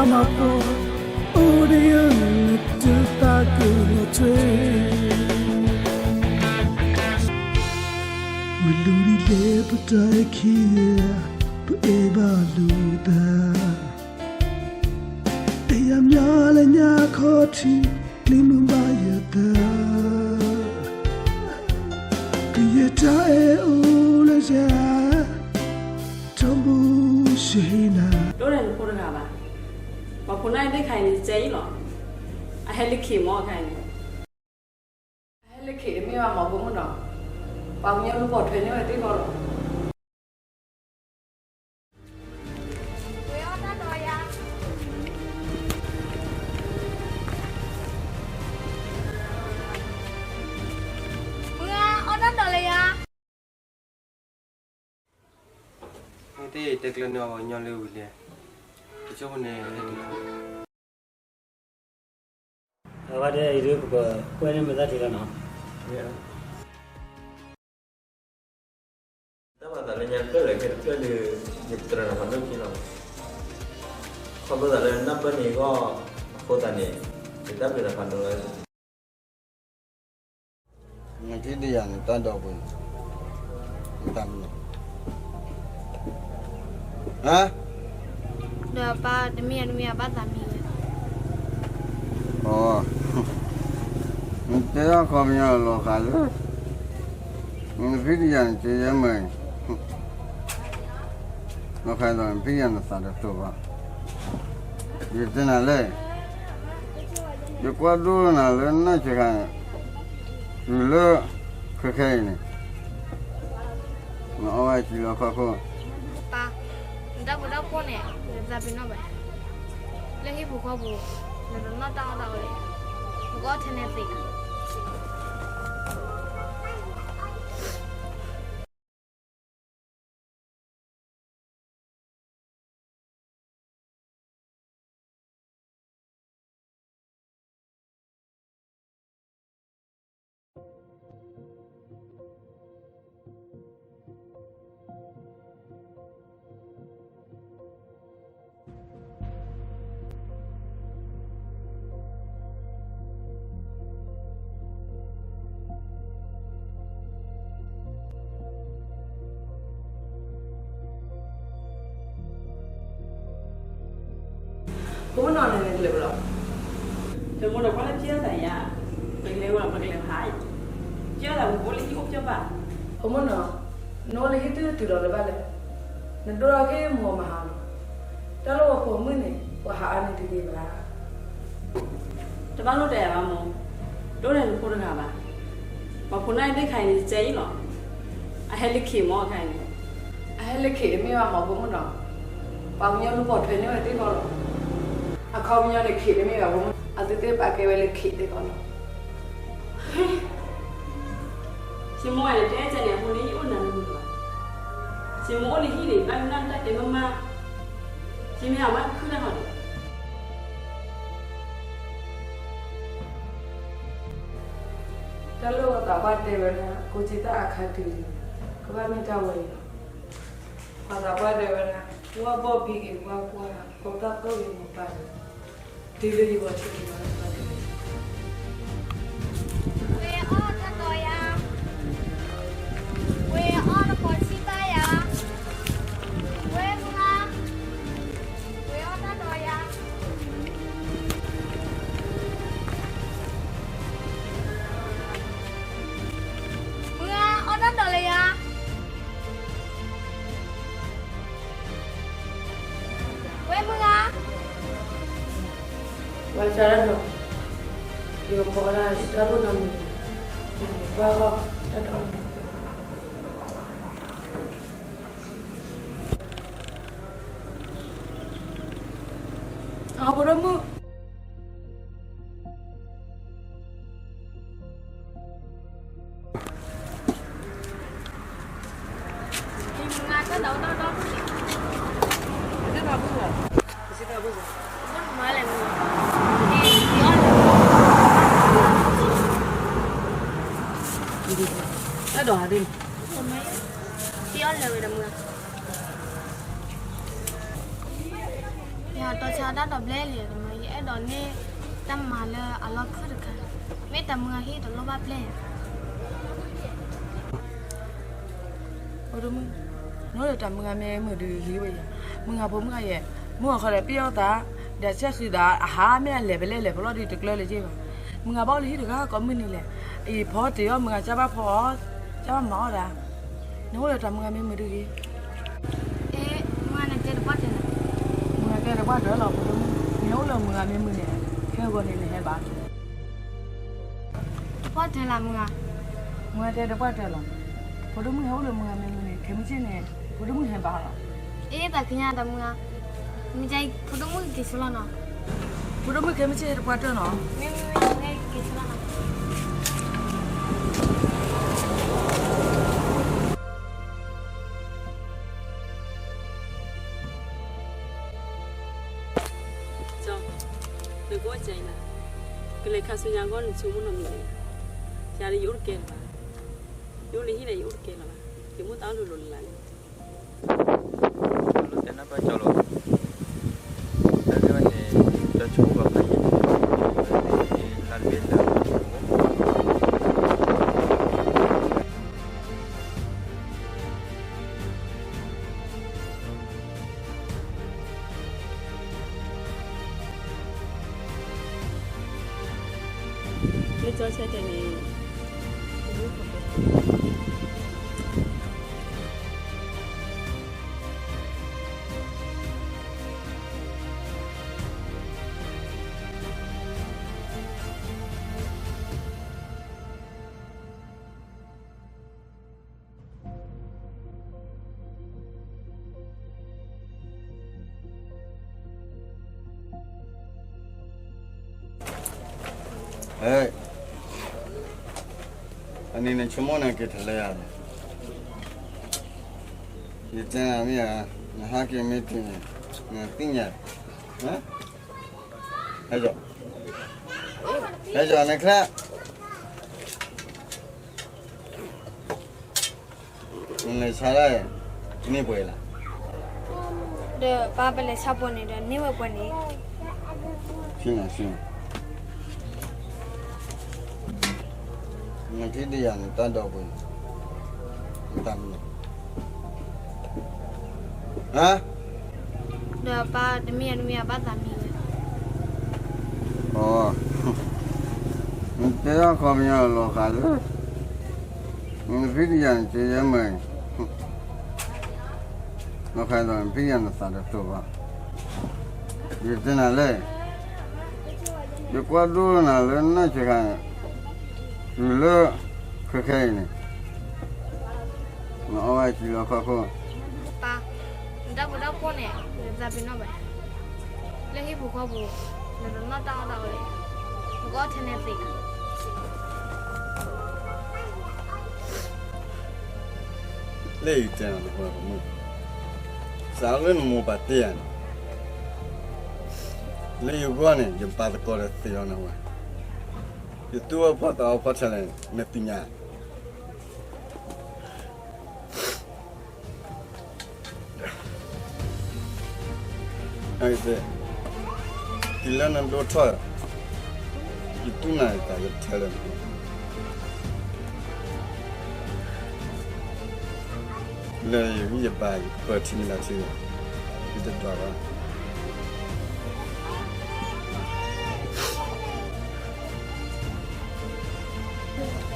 လီၤပှီၢ် အိၣ်ဒီးယၤ နတသးကလီၤထွဲ မ့ၢ်လူၤဒ်လဲၣ်ပတၢ်အဲၣ်ခံဂၤ ပအဲၣ်ဘၣ်လိာ်သး အဲၣ်ယၤမးလၢညါခီထံး ကျ့မုၢ်ဘၣ်ယသး ကယဲၢ်တၢ်အဲၣ်အိၣ်လၢယၤ ထီဘိယဟ့ၣ်နၤ ဒိၣ်န့ၣ်နဖိတဂၤဘၣ်. ပှၤဖိနၢ်အံၤသ့ၣ်ခါအံၤန့ၣ် ကဲအံၤလီၤ. အဟဲလၢခံးမးအခါအံၤန့ၣ် အဟဲလၢခံးတမ့ၢ်ဘၣ်မး ဖိမုၣ်နီၤ, ပှၤကညီလူၤပိာ်ထွဲန့ၢ်ဝဲသ့ၣ်ဃီလီၤ. ဝဲအီၣ်တၢ်ဒီးယၤ, မုၢ်ဂၤအီၣ်တၢ်ဒီးလၢယၤ. မ့ၢ်တတဲကျၢၤန့ၢ်အီၤပှၤကညီလၢဝံၤလဲၣ်, တဆိကမိၣ်န့ၣ် အဝဲဒၣ်အံၤဒ်ပကကွဲန့ၢ်မ့ၢ်သၣ်ထံလီၤနီၤ. တၢ်ဘၣ်သးလၢညါတဖျၢၣ်လၢခဲတဖျၢၣ်ဒီး ယတြၢၤနၤဖးဒိၣ်ခံလီၤ. ခီဖျိသးလၢနၢ်ပၢၢ်န့ၣ်အဂီၢ်အဃိသတးန့ၣ် ယတၢ်ဘျုးနၤဖးဒိၣ်လီၤ. နဖံးတယၤန့ၣ် တၢ်ဒီးပှဲၤန့ၣ် နတၢ်မံၤ ဟါ, ဒီးပၢ်တမံၤယၤတမံၤယၤဘၣ်သးမံၤဝဲ, အိ, နတဲအခီပညီလီၤဃးလၢ နဖံးတယၤန့ၣ် ကယဲၢ်မးအံၤ လီၤဃးဒီးနဖံးယၤနသးတတိၤဘၣ်. ယတဲနၤလဲၣ်, ယကွၢ်ဒိၣ်နၤလၢနၢ်စှၤခါန့ၣ် တုၤလၢခဲခဲအံၤန့ၣ် နအီၣ်ဝဲစံလီၤခီခိၣ်, ပၢ်, နတၢ်ပှဲၤတၢ်ဖှိၣ်န့ၣ် ယသးပ့ၤနီၣ်ဘၣ်, လၢဟံၣ်ပူၤဃီပူၤ နတနီၣ်တၢ်အီၣ်တၢ်အီလၢၤ, နကအီၣ်ထဲန့ၣ်သ့ ဖိမုၣ်နီၤန့ၣ် နကလဲၤဝဲလီၤ. တမ့ၢ်ဒီးကွၢ်လၢကဲထီၣ်သးယၤ, ပကလဲၤဝဲလီၤ ပကလဲၤဟး, ကဲထီၣ်သးပကအိၣ်လၢဟံၣ်အိၣ်ကၠီဘၣ်. ဖိမုၣ်နီၤ, နအိၣ်လၢဟံၣ်တုၤတုၤလီၤလၢၤဘၣ်လဲၣ်, နဒိၣ်ထီၣ်က့ၤမ့ၢ်မဟါလီၤ. တၢ်လၢပှၤပိာ်မုၣ်န့ၣ် ပှၤဟးအါန့ၢ်တဂ့ၤဘၣ်. တဘၣ်လိၣ်တဲာ်ဘၣ်မိၢ်, ဒိၣ်န့ၣ်နဖိတဂၤဘၣ်. ပှၤဖိနၢ်အံၤသ့ၣ်ခါအံၤန့ၣ် ကဲအံၤလီၤ. အဟဲလၢခံးမ့ၢ်အခါအံၤန့ၣ်, အဟဲလၢခံးတမ့ၢ်ဘၣ်မး ဖိမုၣ်နီၤ, ပှၤကညီလူၤပိာ်ထွဲန့ၢ်ဝဲသ့ၣ်ဃီလီၤ. အခီပညီန့ၣ် ခံးတမ့ၢ်ဘၣ်ဖိမုၣ်, အသုသ့ၣ်ပာ်ကဲဝဲလၢခံးသ့ၣ်ဃီလီၤ. ယမိၢ်ဝဲန့ၣ် တဲကဲန့ၣ် အမိၢ်လၢယအိၣ်နၤနမုာ်ဘၣ်. ယမိၢ်အိၣ်လၢဟံၣ်န့ၣ် ဘၣ်ကနၣ်တၢ်တဲမးမး, ယမ့ၢ်အမါခုၣ်တၢ်ဟီန့ၣ် တၢ်လၢပှၤသးပှၢ်တဲဝဲဒၣ် ကိးက့တၢ်အခါတုၤလံ, ကဘၣ်မ့ၢ်တၢ်ဝဲအံၤလီၤ. ပှၤသးပှၢ်တဲဝဲဒၣ် ဝၢ်ဘီၣ်ဘံက့ၤဝၢ်ကွၢ်, ကိးတၢ်သိၣ်က့ၤမိၢ်ပၢ်လီၤ. တုၤလၢယဂီၤထံးက့ၤလီၤလၢပှၤတဂ့ၤ. ဝဲအီၣ်တၢ်ဒီးယၤ, ဝဲအီၣ်တကိးဆံဘၣ်ယၤ, ဝဲမုၢ်ဂၤ, ဝဲအီၣ်တၢ်ဒီးယၤ, မုၢ်ဂၤအီၣ်တၢ်ဒီးလၢယၤ. ဝဲမုၢ်ဂၤ, ဝဲစၢ်တၢ်ဒီး, ယကဖီတၢ်တၢ်ဒိၣ်နီတမံၤ, ယကဘၣ်အီၣ်တၢ်ဒီး, အဖိဒိၣ်မုၣ် တၢ်ဒီးဟးဒ်န့ၣ်, သံအီၣ်လၢာ်ဝဲဒီးမုၢ်ဂၤ. ယဟးတီဆါတၢ်ဒီးဘျဲၣ်လံ, ယအဲၣ်ဒိးန့ၢ်တၢ်မၤလၢအလီၢ်ခုၣ်တခါ, မ့ၢ်တၢ်မုၢ်ဂၤဟ့ၣ်တလိၣ်ဘၣ်ပျဲၢ်ဧါ. ဖိဒိၣ်မုၣ်, နအိၣ်လၢတၢ်မုၢ်ဂၤမ့ၢ်မုာ်ဒုးဂ့ၤဝဲယၤ, မုၢ်ဂၤဖိမုၣ်ဂၤယဲ, မုၢ်ဂၤဃီဒီးပျဲၢ်အီၣ်သး, ဒီးဆဲးဃုာ်သး အဟးမ့ၢ်အလဲၤဖဲလဲၣ်လဲၤဖဲလဲၣ်ဒီးတကျၢၤလၢၤက့ဘၣ်, မုၢ်ဂၤဘၣ်အိၣ်လၢဟံၣ်တဂၤကိးမုၢ်နံၤလဲၣ်, အံၤဖီတ့ၢ်အီၣ်မုၢ်ဂၤကၢ်ဘၣ်ဖီအီၣ်, ကၢ်ဘၣ်မၤအီၣ်ဒၣ်, နအိၣ်လၢတၢ်မုၢ်ဂၤမ့ၢ်မုာ်ဒုးဂ့ၤ အ့ မုၢ်ဂၤန့ၣ်တဲတပှၢ်တဲလီၤ, မုၢ်ဂၤတဲတပှၢ်တဲလီၤ, ဖိဒိၣ်မုၣ်, နဟဲအိၣ်လၢမုၢ်ဂၤမ့ၢ်မုာ်န့ၣ်, ခဲဂီၤန့ၣ်နဟဲဘၣ်, တပှၢ်တဲလီၤမုၢ်ဂၤ, မုၢ်ဂၤတဲတပှၢ်တဲလီၤ, ဖိဒိၣ်မုၣ်ဟဲအိၣ်လၢမုၢ်ဂၤမ့ၢ်မုာ်န့ၣ် ခဲမုၢ်ဆ့ၣ်န့ၣ် ဖိဒိၣ်မုၣ်ဟဲဘၣ်လီၤ, အ့ တၢ်ကညးတၢ်မုၢ်ဂၤ, မ့ၢ်ကဖိဒိၣ်မုၣ်က့ၤဆူလီၤနီၤ, ဖိဒိၣ်မုၣ်ခဲမုၢ်ဆ့ၣ်ဟဲတပှၢ်တဲလီၤနီၤ, မ့ၢ်မ့ၢ်က့ၤဆူလီၤနီၤ နကအိၣ်ကဲအံၤလၢ, ကလဲၤခါဆူညါအဂီၢ်နဆိကမိၣ်နီတမံၤလဲၣ်, ယၤဒီးယအိၣ်တကဲလၢၤဘၣ်, ယအိၣ်လၢဟံၣ်ဒီးယအိၣ်တကဲလၢၤဘၣ်, ယမိၣ်သးအိၣ်လိၤလိၤလၢ်လၢ်လံ, လီၤတဲနၢ်ပၢၢ်ကၠီလီၤ, တၢ်ဒ်န့ၣ်, ကၠီဆိကမိၣ်ဘၣ်ဖးယံၤ, လၢတဘ့ၣ်လၢ လၢကၠီဆၢတဲာ်န့ၣ်, အန့ၣ်နဆိကမိၣ်န့ၣ်က့ၤထီၣ်လၢယၤန့ၣ်, ယတဲနၤမ့ၢ်ဧါ, နဟဲက့ၤမ့ၢ်တုၤန့ၣ်, နသ့ၣ်ညါ, ဟဲ, ဟဲက့ၤနချါ နလဲၤဆါဒၣ်, န့ၢ်ပှဲၤလီၤ, ဒီးပၢ်ပလဲၤဆါပှဲၤန့ၣ်ဒီးန့ၢ်ဝဲပှဲၤန့ၣ်, ဆ့ၣ်နီၤဆ့ၣ်နီၤ, နဖံးတယၤန့ၣ်တၢ်ဒီးပှဲၤန့ၣ်, တၢ်မံၤ, ဟါ ဒီးပၢ်တမ့ၢ်အတမ့ၢ်အဘၣ်သးမံဝဲ, အိ, နတဲအခီပညီလီၤဃးလၢ, နဖံးတယၤန့ၣ်ကယဲမ့ၢ်, လီၤဃးဒီးနဖံးတယၤန့ၣ်သးတတိၤဘၣ်, ယတဲနၤလၢ, ယကွၢ်ဒိၣ်နၤလၢနၢ်စှၤခါန့ၣ်, တုၤလၢ, ခဲခဲအံၤန့ၣ် နအီၣ်ဝဲစုလီၢ်ခီၣ်ခိၣ်, ပၢ်, နတၢ်ပူၤတၢ်ဖှိၣ်န့ၣ် နသးပ့ၤနီၣ်ဘၣ်, လၢဟံၣ်ပူၤဃီပူၤ, နတနီၣ်တၢ်အီၣ်တၢ်အီလၢ, နကအီၣ်ထဲန့ၣ်သ့, လၢယတဲနၤလၢပှၤကမုၣ်, စးလၢနမိၢ်ပၢ်တဲယၤန့ၣ်, လၢယဂီၢ်န့ၣ် ယပာ်သကိးဒီးသ့ၣ်အီၤနဝဲ, ယတူၢ်အီၣ်ဖီၣ်သးအီၣ်ဖီၣ်ထဲလဲၣ်န့ၣ် နသ့ၣ်ညါ အံၤသ့ၣ်, တုၤလၢနဒိၣ်ထီၣ်, ယတူၢ်နၤယသးယထဲလဲၣ်န့ၣ်, လၢယဂံၢ်ယဘါယပၢၢ်ထံမ့ၢ်လၢထံ, ယတဒွးဘၣ်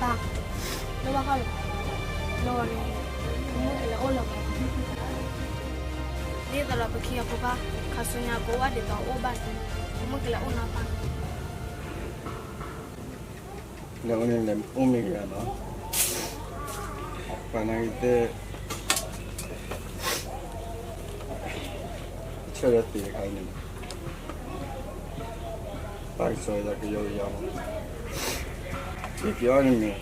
ပၢ်, လၢဘၣ်ဃီလီၤ, လၢဂီၤန့ၣ်, ပမုၢ်ကလဲၤအိၣ်လၢၤဘၣ်, ဒ်သိးဒီးပခံဂၤဖိဘၣ်, ခါဆူညါကအိၣ်ဘၣ်ဒ်သိးအိၣ်ဘၣ်န့ၣ်, ပမုၢ်ကလဲၤအိၣ်နီၤပၢ်, လဲၤအိၣ်န့ၣ်လဲၤအိၣ်မ့ၢ်ဂ့ၤနီၤ, ပှၤနာ်က့ၤတဲ ဆၢလၢသ့ၣ်တခါအံၤန့ၣ်, ပၢ်ကစီၤယၤကယီကယီ, ယက့ၤအီၣ်န့ၣ်မ့ၢ်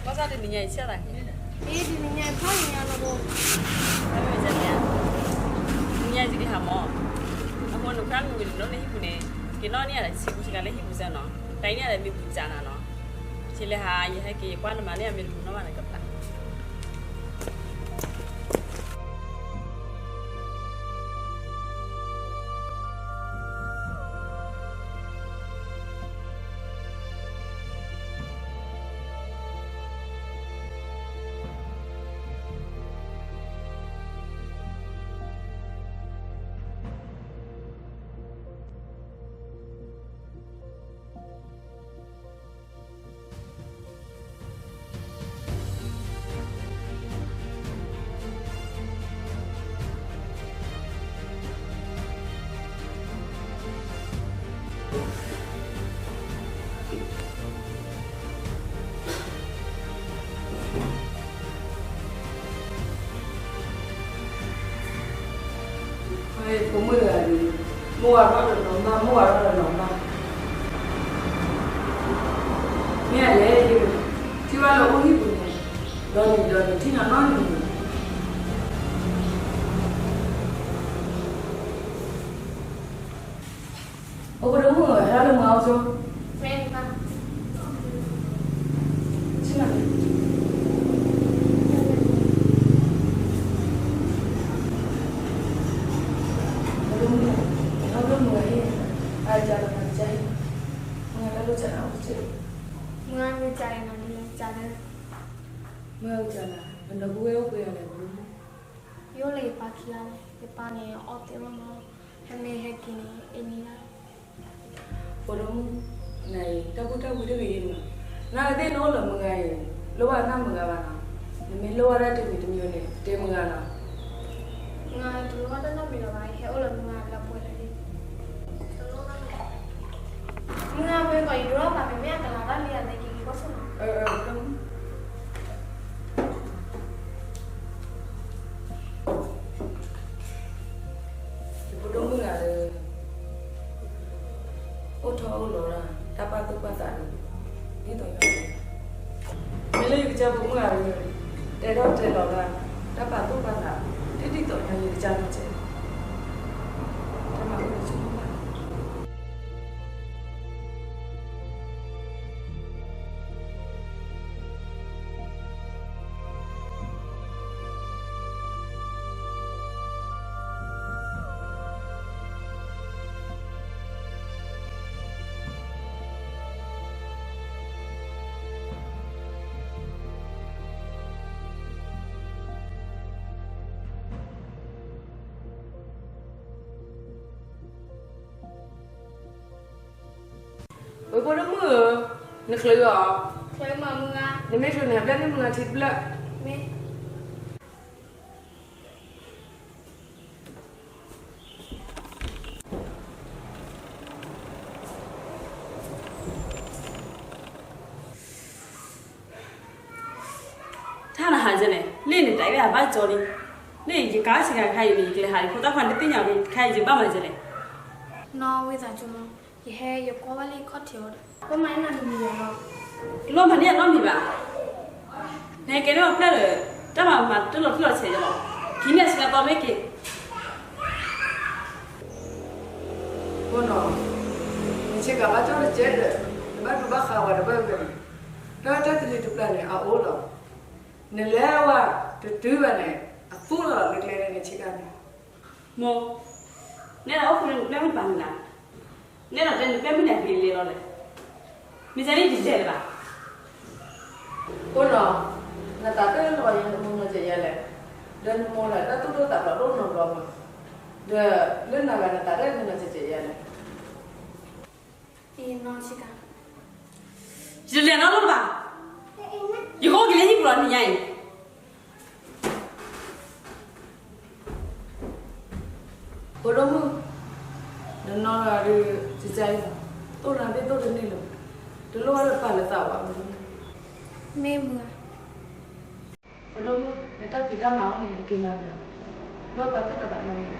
ဘၣ်ဆၣ်တနံၤညါအံၤဆၢသးက့, အ့ တနံၤညါအံၤဖီၣ်နံၤညါလီၤဘိ, တနံၤညါအံၤယကဟးမၢ်, အဃိနခါမ့ၢ်ဝံၤန့ၣ် နအိၣ်လၢဟံၣ်ပူၤန့ၣ်, က့ၤနီၣ်န့ၢ်ယၤဒီးဆံးပူၤစှၤလၢဟံၣ်ပူၤစၢ်နီၤ, တနံၤညါဒီးမ့ၢ်ပူၤစၢ်နၤနီၤ, ဆံးလဲၤဟး ယဟဲက့ၤကွၢ်နမၤန့ၢ်အမ့ၢ်တပူၤနီၣ်ဘၣ်န့ၣ်ကဖျါ ဖိမုၣ်တဂၤန့ၣ် မိၢ်ဝၤထီၣ်ဒီးနီၢ်မၢ်, မိၢ်ဝၤထီၣ်ဒီးနီၢ်မၢ်, မ့ၢ်အလဲၣ်, ထံၣ်ဘၣ်လၢအိၣ်ဟံၣ်ပူၤန့ၣ်, ဒီးန့ၣ်ဒီးန့ၣ် ထံၣ်နီၢ်နီၢ်န့ၣ်, အိၣ်ကဒိၣ်မုၣ်ဧၢ, ဟဲလၢမုၢ်အအိၣ်ဆိ, ဆ့ၣ်နီၤ, ဟဲလၢမုၢ်အအိၣ်ဆိ, အကၢ်လီၤမၤကၢ်, မုၢ်ဂၤတၢ်လိၣ်စၢ်နၤအိၣ်က့, မုၢ်ဂၤမ့ၢ်ကၢ်အံၤနၤဒ်လဲၣ်ကၢ်လၢ, မုၢ်ဂၤကၢ်နၤ, နဒီပုၢ်ဝဲၢ်အိၣ်ပှဲၤဂၤလဲၣ်ဖိမုၣ်, ယအိၣ်လၢယပၢ်ခံဂၤလီၤ, ယပၢ်န့ၣ်အီၣ်သ့ဝဲမး, ဟဲမ့ၢ်ဟဲက့ၤန့ၣ် အ့ၣ်န့ၢ်ဒၣ် ဖိဒိၣ်မုၣ်, နၤအံၤ တၢ်ဘူၣ်တၢ်ဝံတဂ့ၤအံၤမး, နဂ့ၤသ့ၣ်နအိၣ်လၢမုၢ်ဂၤအံၤ, လိၣ်ဘၣ်တၢ်မုၢ်ဂၤဘၣ်နီၤ, နမ့ၢ်လိၣ်ဘၣ်တၢ်တမံၤတမံၤန့ၣ် တဲမုၢ်ဂၤနီၤ, မုၢ်ဂၤတလိၣ်ဘၣ်တၢ်နီတမံၤလၢၤဘၣ်, ယဟဲအိၣ်လၢမုၢ်ဂၤလၢပှဲၤလၢာ်လံ, မုၢ်ဂၤပှဲၤကီး ယဒိၣ်ထီၣ်သးမ့ၢ်မ့ၢ်အကလၤတၢ်လံအသဲက့ၤက့ၤဘၣ်ဆိၣ်နီၤ ယဖိဒိၣ်မုၣ်ဂၤလၢ အိၣ်ထီၣ်အိၣ်လီၤဒၣ် တၢ်ပာ်သူၣ်ပာ်သးဒီး ဒ်သိးယၤ, မ့ၢ်လၢယကစၢ်ဖိမုၣ်ဂၤလၢ တဲထီၣ်တဲလီၤဒၣ် တၢ်ပာ်သူၣ်ပာ်သး ဒ်ဒ်သိးယၤ ယကစၢ်နီၤစဲး, တၢ်မၤအိၣ်လၢဆိကမိၣ်ဘၣ် ဝဲၢ်ဖိဒိၣ်မုၣ်ဧၢ, နချုးအီၤ, နမ့ၢ်ချုးန့ၣ် ဟးဘျၢၣ်န့ၢ်မုၢ်ဂၤထံတဖျၢၣ်, မ့ၢ် တၢ်နဟးကဲလဲၣ်, လၢန့ၣ်တၢ်အံၤဘၣ်ကၠီလံ, လၢယကါဆ့ကၤခါအံၤန့ၣ် ယကလဲၤဟးယဖိသၣ်ခွါတသ့ၣ်ညါဝဲတခါအံၤ ယဘၣ်မၤကဲလဲၣ်, နီၢ်ဝံသးစူၤမး, ယဟဲယကွၢ်ဘၣ်လၢယခီၣ်ထံးအီၤဒီး ပမၤန့ၢ်နမံၤယၤလီၤ, တလိၣ်မၤန့ၢ်အနီတမံၤဘၣ်, နဟဲကဲထီၣ်ဖျၢၣ်ဒီး တၢ်မၤမၤတလီၤထံလီၤဆဲးယၤလီၤ, ခံန့ၣ်အဆ့ကၤသီမ့ၢ်က့ၤ ဖိနီၤ, နဆ့ကၤဘၣ်ကၠီတကဲးဒီး နဘၣ်ဒိဘၣ်ဃးဝဲတဘၣ်ဝဲန့ၣ်, ဒီးတၢ်တနံၤတပျၢ်န့ၣ် အအိၣ်လီၤ, နလဲၤဝဲတတုၤဘၣ်န့ၣ် အသူၣ်လီၤလၢကျဲန့ၣ် နဆ့ကၤန့ၣ်, မိၢ်, နဲဒၣ်အိၣ်ဃုနမ့ၢ်ပာ်နၤ, နဲဒၣ်တဲနပဲမုၢ်နၤက့ၤလဲၤလီၤလဲၣ်, မ့ၢ်တဲန့ၣ်တလဲၤလၢၤဘၣ် ဖိနီၤ, နသးတလီၤယၤ နမိၢ်နီၤစဲးယၤလဲၣ်, ဒီးနမိၢ်လၢတၢ်သူၣ်ဒိၣ်သးဖျိးဒိၣ်နီတဘျီမး, ဒီးလၢနဂၤနသးတနီၤစဲးယၤလဲၣ်, ယတလဲၤနီတဘျီဘၣ်, ယကအိၣ်က့ၤလၢဟံၣ်ပူၤလီၤနံၤညါအံၤ ဖိဒိၣ်မုၣ်, နနီၢ်ဂၤဒီး ကကါအံၤ, သိၣ်နၤသ့ၣ်သိၣ်တန့ၢ်လၢၤ, တလိၣ်ဘၣ်လၢပာ်လၢသးဘၣ်, မ့ၢ်မုၢ်ဧါ, ဖိဒိၣ်မုၣ်, နတၢ်ဖံးတၢ်မၤအိၣ်န့ၣ် နက့ၤမၤန့ၣ်, ဘၣ်ပာ်သူၣ်ပာ်သးနီၢ်ဂၤ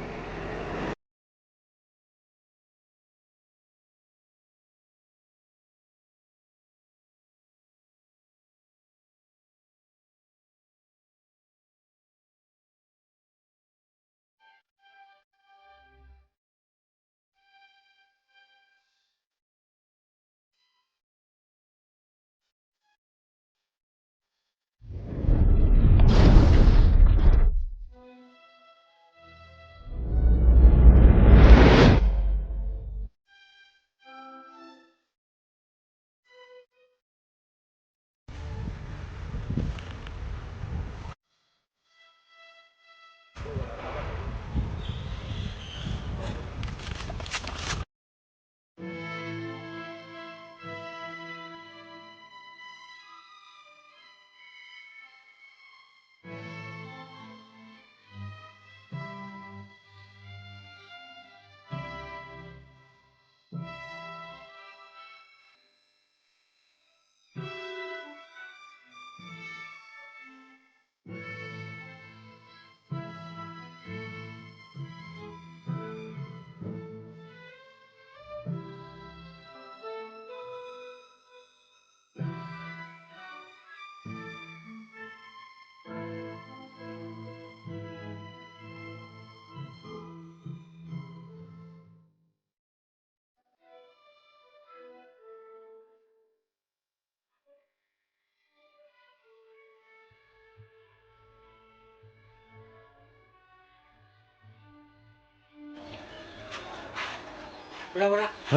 ဝဲဒၣ်, ဟ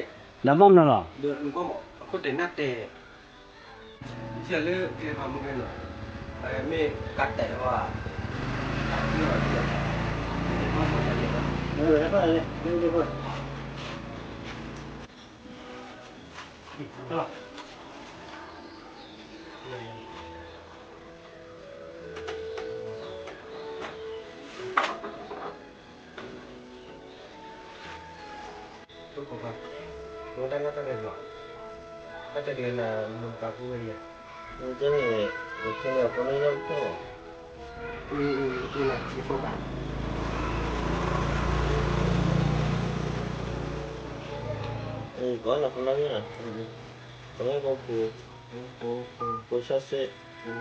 ့, နဘၣ်မနုၤလီၤ, အခိၣ်တဲနၢ်တဲ, လၢကျဲမ့ၢ်ကနီၤ, မ့ၢ်ကတဲာ်ဝဲ, တၢ်လီၢ်တၢ်ကျဲလၢနမၤပာ်ဖှိၣ်ဝဲအံၤ, တၢ်န့ၣ်, ယဆိကမိၣ်အဖိန့ၣ်လီၤ, ယဖိဘၣ်, ကိးနဖိနီၣ်ဂံၢ်, ဖိ, ဖိဆၣ်စ့ၣ်,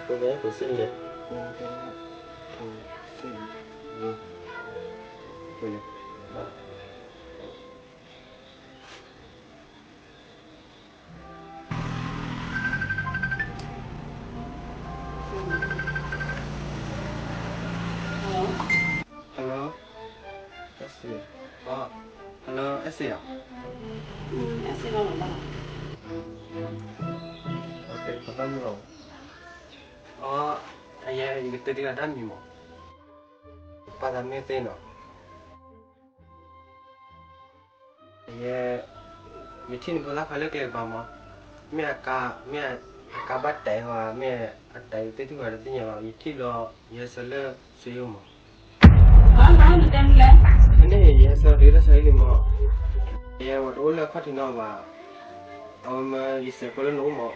ဖိဆၣ်စ့ၣ်, ဖိဆၣ်စ့ၣ်, Hello, Esther, အီ, Hello, Esther အီ, Esther လီၤ, အီ, ယကတဲဒုးအတၢ်မံၤမး, ပၢ်သးမ့ၢ်သ့နီၤ. ယဲ, ယထံၣ်နဖိသၣ်ခွါလၢကျဲကပၤမး, မ့ၢ်အကါ, မ့ၢ်အကါဘၣ်တဲာ်ဝဲ, မ့ၢ်အကါဘၣ်တဲာ်ဝဲမ့ၢ်အတဲာ်သ့ၣ်သုဝဲတသ့ၣ်ညါလီၤ, ယထံၣ်လီၤ, ယဟဲဆၢလၢ ဆွေအိၣ်မး, ဖဲန့ၣ် ယဟဲဆၢဒုးတၢ်ဆါဟံၣ်လံမး, ယဲဝဲတအိၣ်လၢအခီၣ်ထံးနီၤဘၣ်, အဝဲမၢယစဲးဖိလၢနအိၣ်မး,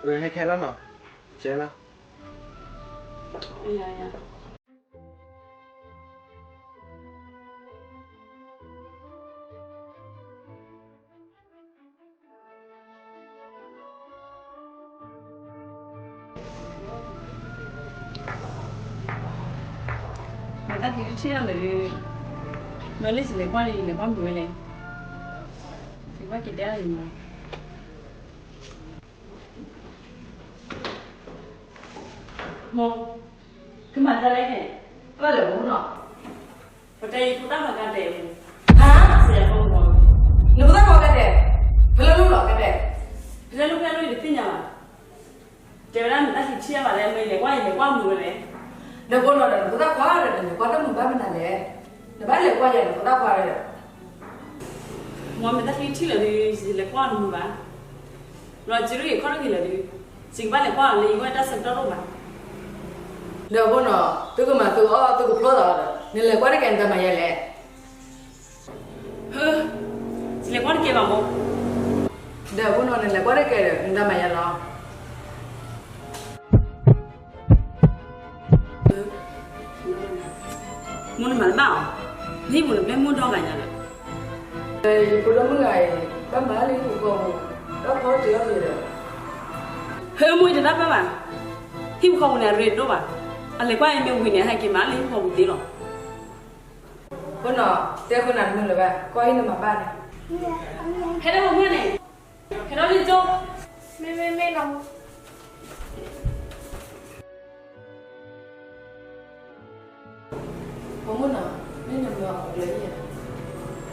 ဟဲခဲလီၤနီၤ, ကဲလီၤ. မ့ၢ်တၢ်ခံထံၣ်လၢာ်ဒီး, မ့ၢ်လၢယလဲၤကွၢ်လံ ယလဲၤကွၢ်မုာ်ဝဲလဲၣ်, ယကွၢ်က့ၤတဲအီၤမး. မိၢ်, ကမၤတၢ်လဲၣ်န့ၣ်, ဘၣ်လဲၤမူနီၤ, ပတဲယဖိသၣ်ခွါကါတဲာ်, ဟါ, စဲးဖိမး, နဖိသၣ်ခွါကါတဲာ်, ဖဲလဲၣ်လိၣ်လီၤကါတဲာ်, ဖဲလဲၣ်လိၣ်ဖဲလဲၣ်လိၣ်ယတသ့ၣ်ညါဘၣ်, တဲဝဲဒၣ်နတၢ်ခံထံၣ်ဘၣ်လဲၣ်, မ့ၢ်လဲၤကွၢ်ယလဲၤကွၢ်မုာ်ဝဲလဲၣ်, ဒီးဖိနီၤဒီးနဖိသၣ်ခွါဒီးနလဲၤကွၢ်တၢ်မုာ်ဘၣ်မနုၤလဲၣ်, နဘၣ်လဲၤကွၢ်ယၤနဖိသၣ်ခွါဒီး မ့ၢ်မ့ၢ်တၢ်ခံထံၣ်လၢာ်ဒီး ယလဲၤကွၢ်အီၤတမုာ်ဘၣ်, ဒီးစံးဒ်အံၤခီၣ်ထံးလၢာ်ဒီး, ယကဘၣ်လဲၤကွၢ်အီၤလၢယဂီၢ်တၢ်ဆၢကတီၢ်တအိၣ်ဘၣ်, ဒီးအဃိနီၤ သုကမၤသုကအီၣ် သုကဖျိသးဒီး နလဲၤကွၢ်တကဲနတမၤယၤလဲၣ်, ဟၢ, ယလဲၤကွၢ်တကဲဘၣ်မိၢ်, ဒီးအဃိနီၤ နလဲၤကွၢ်တကဲဒီး နတမၤယၤလီၤ. မိၢ်နမၤတဘၣ်အီၤ, နဟံၣ်ပူၤနဘျဲၣ်မိၢ်ဒီဂၤညါဒီး, ယဖိဒိၣ်မုၣ်ဂၤအံၤ ဘၣ်မၤလၢဟံၣ်ပူၤဃီပူၤ, တၢ်ဖီတ့ၢ်အီၣ်က့ၤဒီး, ဟဲမိၢ်တဒၣ်ဘၣ်ဘၣ်, ဟံၣ်ပူၤဃီပူၤန့ၣ် အရ့ဒိၣ်ဘၣ်, အလဲၤကွၢ်အံၤမ့ၢ်ဝံၤန့ၣ် ဟဲက့ၤမၤလၢဟံၣ်ပူၤဃီပူၤသ့လီၤ. ဖိနီၤ, တဲဃုာ်နၤတမုာ်လၢၤဘၣ်, ကွၢ်ဟံၣ်နမၤဘၣ်န့ၣ်, ဟဲလၢမိၢ်န့ၣ်, ဟဲဒီးလံကၠိ, မ့မ့မ့ၢ်နီၤ ဖိမုၣ်နီၤ, မ့ၢ်နမၤအီၤကျဲဧါ,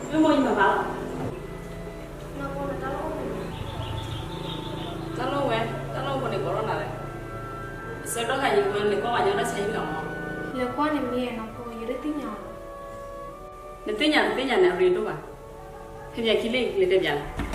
မ့ၢ်မိၢ်ယမၤဘၣ်လီၤ, တၢ်လီၢ်ဝဲ, တၢ်လီၢ်ဖိန့ၣ်ကိးထီၣ်နၤလဲၣ်, ဆၢကတီၢ်ခါအံၤ မ့ၢ်လဲၤကွၢ်ပှၤညီတၢ်ဆါဟံၣ်လီၤမး, လဲၤကွၢ်န့ၣ်မ့ၢ်နီၤဖိ ယတသ့ၣ်ညါလီၤ, နသ့ၣ်ညါတသ့ၣ်ညါန့ၣ် အရ့ဒိၣ်ဘၣ်, ဟဲပၠးခံလံ လဲၤတဲပၠးလီၤ.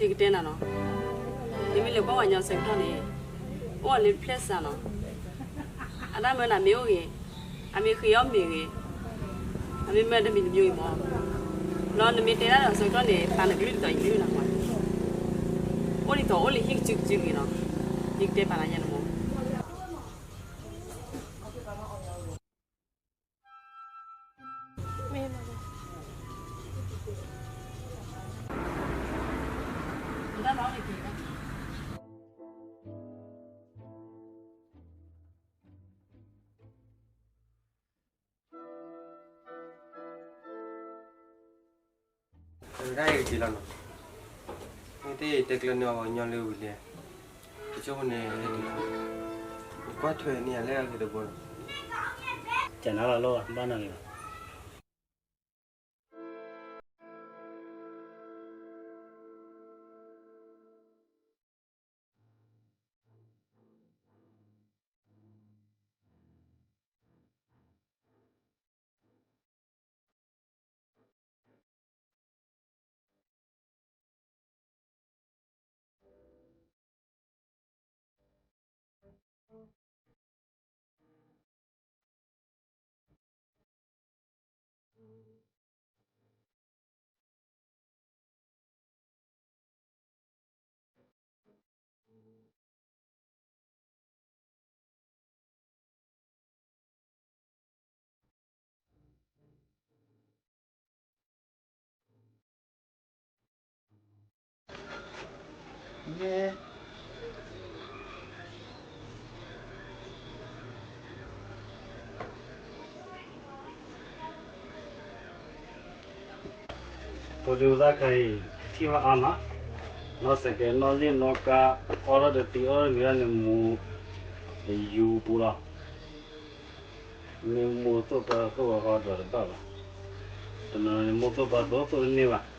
ယကတဲနၤနီၤ, နမ့ၢ်လဲၤကွၢ်ပှၤညီဆၢကတီၢ်န့ၣ်, အိၣ်အီၤလၢဖျဲၣ်စးနီၤ, အတၢ်မၢနၤမ့ၢ်အိၣ်ဂ့ၤ, အမ့ၢ်ဃ့အီၣ်မ့ၢ်ဂ့ၤ, အမ့ၢ်မၢတမံၤတမံၤအံၤမး, လီၤနမ့ၢ်တဲဒၣ်ဒီးဆၢကတီၢ်န့ၣ် သးနကလုၢ်တတီၤယကလုၢ်နၤကွၢ်, အိၣ်ဒ်သိးအိၣ်လၢဟံၣ်ကစုကစုဂ့ၤနီၤ, ယကတဲပာ်လၢညါန့ၣ်မး. မ့ၢ် တၢ်အံၤက့ၤလီၤနီၤ, မ့ၢ်တတဲကျၢၤန့ၢ်အီၤညီလၢဝံၤလဲၣ်, တကၠိဖိန့ၣ်, ကွၢ်ထွဲန့ၢ်ယၤလၢအဂ့ၤတဘိနီၤ, ကနၣ်လီၤလီၤ ဘၣ်နီၤလီၤ. ဖိဒိၣ်သၣ်ခါအံၤ ထံၣ်ဘၣ်အါမး, နီၢ်စဲးကဲး နီၢ်လ့ၣ်နီၢ်ကါ, အီၣ်ထီၣ်တသံ အီၣ်ထီၣ်ဂ့ၤဒၣ်န့ၣ် မူၤ, ယူၤပူၤလီၤ. မ့ၢ်မိၢ်သိၣ်ပၢ်သိၣ်ဝဲဃီဒီးတဘၣ်ဘၣ်, တနီၤန့ၣ် မိၢ်သိၣ်ပၢ်သိၣ်သိၣ်တန့ၢ်ဘၣ်.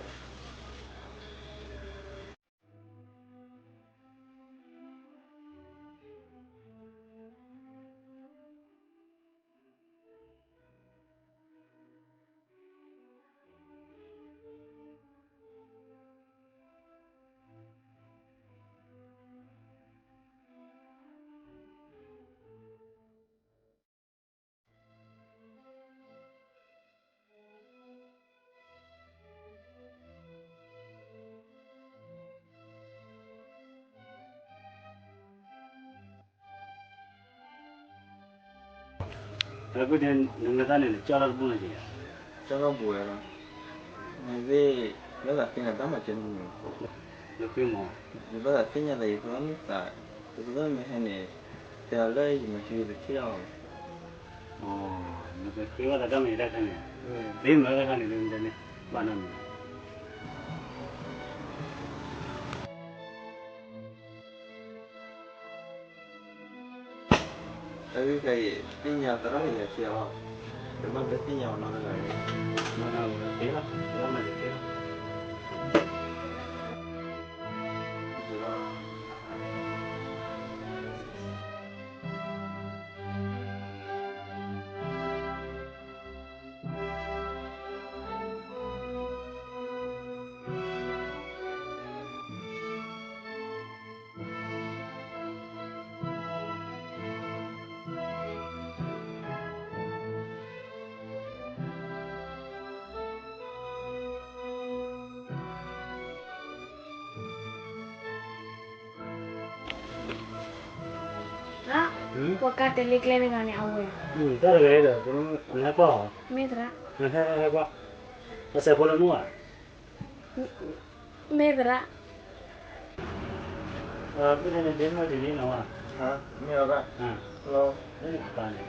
အဃိန့ၣ် နမ့ၢ်သးန့ၣ် နကၠီထီၣ်တဘူၣ်လၢၤက့ၤ, ကၠီထီၣ်ဘူးဝဲလီၤ, နသ့ၣ်, ဘၣ်သးသ့ၣ်ညါတၢ်မၤစၢၤမုၢ်, နဃ့မီၤ, ယဘၣ်သးသ့ၣ်ညါသးယကမ့ၢ်သး, တကသီၣ်မ့ၢ်ဟဲန့ၣ်, တဲအီၤလၢယမၤစၢၤယတထံၣ်အီၤ, နကဃ့ဘၣ်သးတၢ်မၤစၢၤတၢ်ခါန့ၣ်, သ့မုၢ်တၢ်ခါန့ၣ် လၢနတဲန့ၣ်, ဘၣ်နီတမံၤ တၢ်ဂ့ၢ်ခဲအံၤ သ့ၣ်ညါသရၣ်ကယၤစ့အီၤ, တဘၣ်လၢသ့ၣ်ညါအီၤနီတဂၤန့ၣ်, မ့ၢ်နီၢ်ကသ့လီၤ, တဘၣ်မၤတသ့လီၤ. သရၣ်, ပှၤကါတဲလၢကျဲတဂၤန့ၣ် အဝဲ, တၢ်တဂၤဒီး နဟဲကွၢ်အီၤ, မ့ၢ်သရၣ်, နဟဲကွၢ်, အစဲးဖိလၢမုၢ်ဧါ, မ့ၢ်သရၣ်, မ့ၢ်သရၣ်, မ့ၢ်အီၤ, လၢနကပၤန့ၣ်,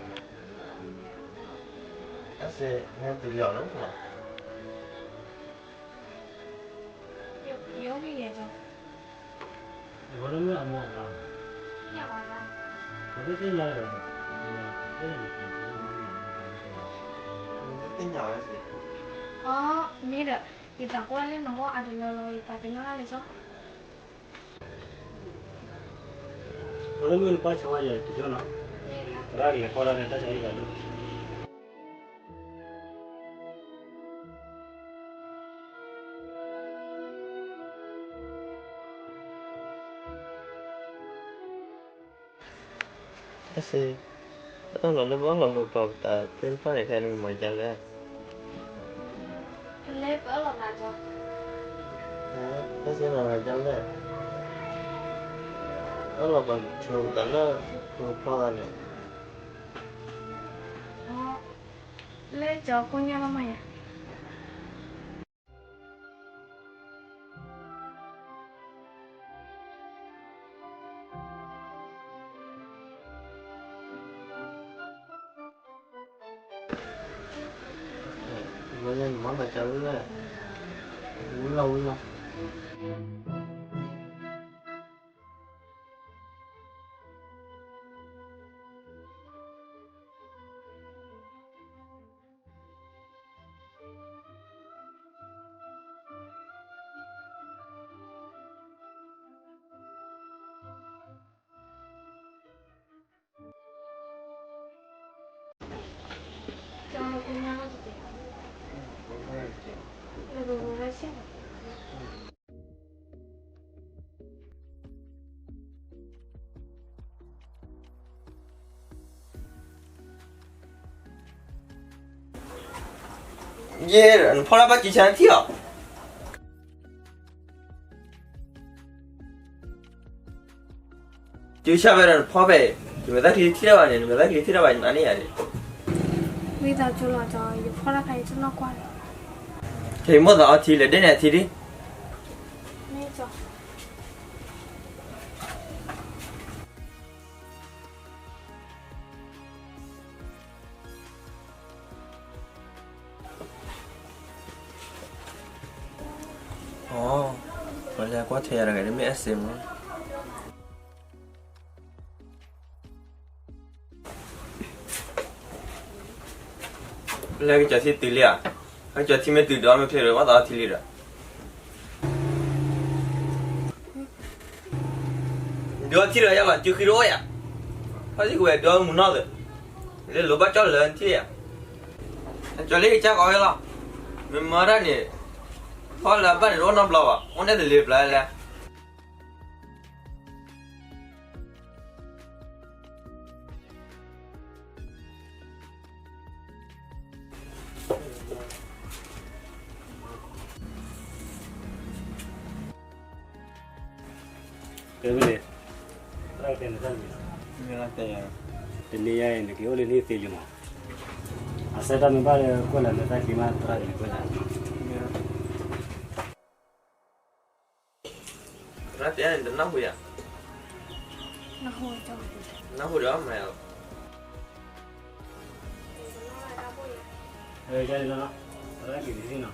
အစဲးနတုၤလီၤလီၤ, ယိယဲၢ်, သ့ၣ်ညါဝဲ, သ့ၣ်ညါဝဲ, မ့ၢ်ဒီး, ယသးကွၢ်လၢနဂီၢ်အါတလၢလီၤ ယသးပ့ၤနီၣ်တၢ်လၢကၠီ အလၢမုၢ်နကွၢ်ဆိဝဲယဲတကၠိနီၤ, သရၣ်ကလဲၤခီတၢ်န့ၣ် တၢ်ဆါဟံၣ်ဂၤဒိၣ်, တၢ်စ့, အၢၣ်လီၤလၢပအၢၣ်လီၤလၢပှၤပသးသ့ၣ်တဖၣ်န့ၣ် ခဲအံၤမၤဒ်လဲၣ်, လၢပအၢၣ်လီၤသးကၠီ, တၢ်စ့လီၤသးဒ်လဲၣ်, အၢၣ်လီၤပှၤဆိပသးလၢပဖျီသးန့ၣ်, လၢကၠီကိၣ်ညါလီၤမးယၤ မ့ၢ်မၤသးကၠီလဲၣ်, ဝံၤလီၤဝံၤလီၤ. ယဲ နဖီလာ်ဘၣ်စံးဆၢနထံၣ်အီၤ. စံးဆၢဖဲဒီးနဖီဖဲ, နမဲာ်သၣ်ချံထံၣ်တၢ်ဘၣ်န့ၣ်, နမဲာ်သၣ်ချံထံၣ်တၢ်ဘၣ်န့ၣ်န့ၣ်ယၤန့ၣ်. ဝံသးစူၤလီၤကၠီ, ယဖီတၢ်ခါအံၤတနီၢ်ကွၢ်လီၤ. ခဲအံၤမိၣ်သးအီထံလဲၣ်, ဒ်န့ၣ်အထံဒ် မ့ၢ်ကၠီ. အိ, ပှၤလၢကွၢ်ထွဲယၤတဂၤဒ်မ့ၢ် SM မး. လၢကစၢ်ထံတုၤလံဧါ. ကစၢ်ထံမ့ၢ်တုၤဒီးမ့ၢ်ချ့ဒီး ဘၣ်သးအီထံလံဒီး ဒုးအီထံဒီးယၤဘၣ်, စုဃံတအိၣ်ယၤ. ဖီၣ်စံၣ်ကဝဲၤဒုးအီမုၢ်နီၢ်သၢ, လၢလိၤဘၣ်ကၠီလၢနထံၣ်ယၤ. ကၠီလၢကစၢ်ကီဝဲလီၤ. မ့ၢ်မၤတၢ်န့ၣ်, ဖီၣ်လၢအဘၣ်န့ၣ်တအိၣ်နီတဘျီဘၣ်, အိၣ်န့ၣ်တလ့ၤပျၢ်လဲၣ်. တဲဝဲန့ၣ်, တၢ်တဲနတၢ်န့ၣ်, တနံၤညါအံၤ နက့ၤအိၣ်လၢနဟံၣ်သ့ယမး, အဆၢတၢ်မ့ၢ်ဘၣ်လၢကွၢ်လၢမဲာ်သၣ်ချံမး သရၣ်က့ၤကွၢ်လၢ သရၣ်တဲန့ၣ် တနၢ်ဟူယၤ, နၢ်ဟူဒီးမၤယၤလီၤ. အၢ ယၤန့ၣ်လီၤ, သရၣ်က့ၤန့ၣ်နီၤ.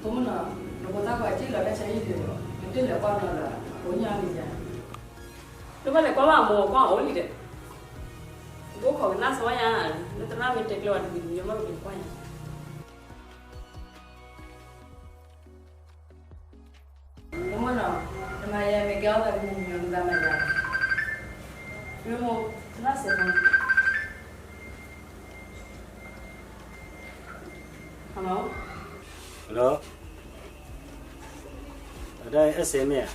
ဖိမုၣ်နီၤ, နဖိသၣ်ခွါစံၣ်လီၤတၢ်ဆါဟံၣ်ဒံး, နတလဲၤကွၢ်နီၤလၢၤ, အဖိညါန့ၣ်ယၤ, နဘၣ်လဲၤကွၢ်ဘၣ်အမိၢ်ကွၢ်အအိၣ်လံဒီး, နကအိၣ်ခိးကနၣ်စီၤယၤ, လၢသရၣ်မ့ၢ်တဲကျၢၤဝဲတမံၤတမံၤ မ့ၢ်ဘၣ်လဲၤကွၢ်ယၤ. ဖိမုၣ်နီၤ, နမၤယၤမ့ၢ်ကဲအီၣ်သးတမံၤမံၤ နသးမၤယၤ, မ့ၢ်မိၢ်သရၣ်စဲးဖိ Hello, hello, အဒၣ် SM မ့ၢ်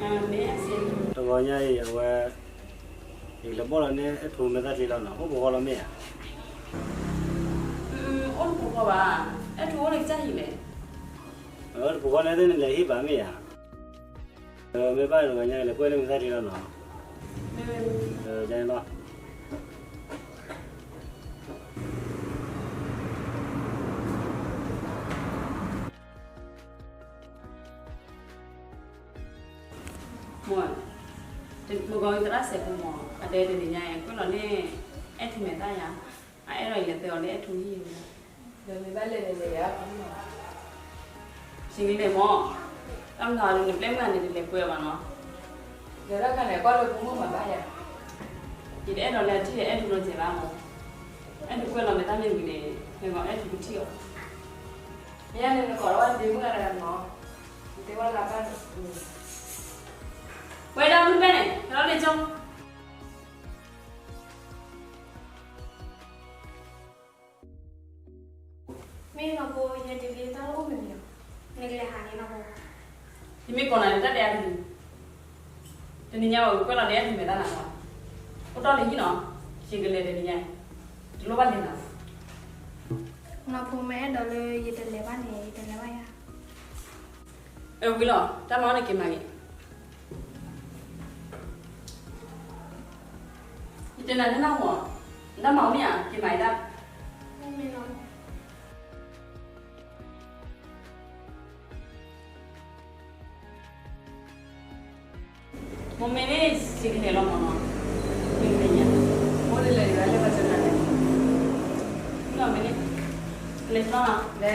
ဧါ, တဂီၤညါအံၤ အဝဲ ယကလဲၤဘီၣ်လီၤန့ၢ်အဲၣ်ထူမဲာ်သၣ်ချံလီၤနီၤ, အိၣ်ပဂီၢ်လီၤမ့ၢ်ဧါ. အိၣ်တပူၤဃီဘၣ်, အဲၣ်ထူအိၣ်လၢကစၢ်ဟံၣ်လဲၣ်. အိၣ်တပူၤဃီန့ၣ် သ့ၣ်နလဲၤဟံၣ်ဘၣ်မ့ၢ်ဧါ. မ့ၢ်ဘၣ်တဂီၤညါ လဲၤကွၢ်န့ၢ်မဲာ်သၣ်ချံလီၤနီၤ. ယန့ၣ်လီၤ. မိၢ်, မုၢ်ဂီၤသရၣ်စဲးဖိမး အတဲတနံၤညါအံၤ ကွၢ်လီၤန့ၢ် အဲၣ်ထူမဲာ်သၣ်ယၤ, အအဲၣ်ဒိးယလဲၤသဲအီၤလၢအဲၣ်ထူဟံၣ်, ဒီးမ့ၢ်ဘၣ်လဲၤန့ၣ်လဲၤယၤ, ယကလဲၤမး, တၢ်မနုၤနပျဲၢ်မုၣ်န့ၣ် တလဲၤကွဲးဘၣ်နီၤ. ဒီးတၢ်ခါန့ၣ် ကွၢ်လၢဖိမုၣ်မၤဘၣ်ယၤ, ယတအဲၣ်ဒိးလၢအထံၣ်ဒီးအဲၣ်ထူလီၤစဲးဘၣ်မး, အဲၣ်ဒိးကွဲးလီၤမဲာ်သၣ်မ့ၢ်ဝံၤန့ၣ် မ့ၢ်ဂီၤအဲၣ်ထူကထံၣ်အီၤ, မ့ၢ်ယၤန့ၣ် နကိးထီၣ်ဝဲဒ့မုၣ်ဂၤတဂၤမး, နတဲဝဲလၢဘၣ်န့ၣ် ဝဲဒၣ်မုၢ်ဘဲၣ်န့ၣ် ဟဲလီၤလၢကၠိ မ့ၢ်နီၢ်ဖိ ယဒ်လံတၢ်အိၣ်မ့ၢ်မ့ၢ်, နကလဲၤဟးန့ၣ်နီၢ်ဖိ, ယမ့ၢ်ကိးနၤန့ၣ် တၢ်တဲအါတမံၤ, တနံၤညါဘၣ် ကွဲးလီၤန့ၣ် အမ့ၢ်တၢ်နၤလီၤ, အိၣ်တီၢ်လံဟံၣ်နီၤ, ယကလဲၤတနံၤညါ, တလိၣ်ဘၣ်လဲၤနၤ, နီၢ်ဖိမ့ၢ်အဲၣ်ဒိးလၢယတလဲၤဘၣ်န့ၣ် ယတလဲၤဘၣ်ယၤ, အဝံၤလီၤ တၢ်မၤအီၣ်န့ၣ်က့ၤမၤက့ၤ ယတဲနၤလၢနၢ်မီၢ်, နတၢ်မၤအီၣ်မ့ၢ်ဧါ က့ၤမၤအံၤဒၣ်, မ့မ့ၢ်န့ၣ် စံးကနဲၣ်လီၤမီၢ်နီၤ, မ့မ့ၢ်ညါ, အိၣ်လၢလဲၤဒၣ်လဲၤဘၣ်စၢၤနၤလဲၣ်, မ့မ့ၢ်န့ၣ်, လဲၤနီၤ, လဲၤလဲၤ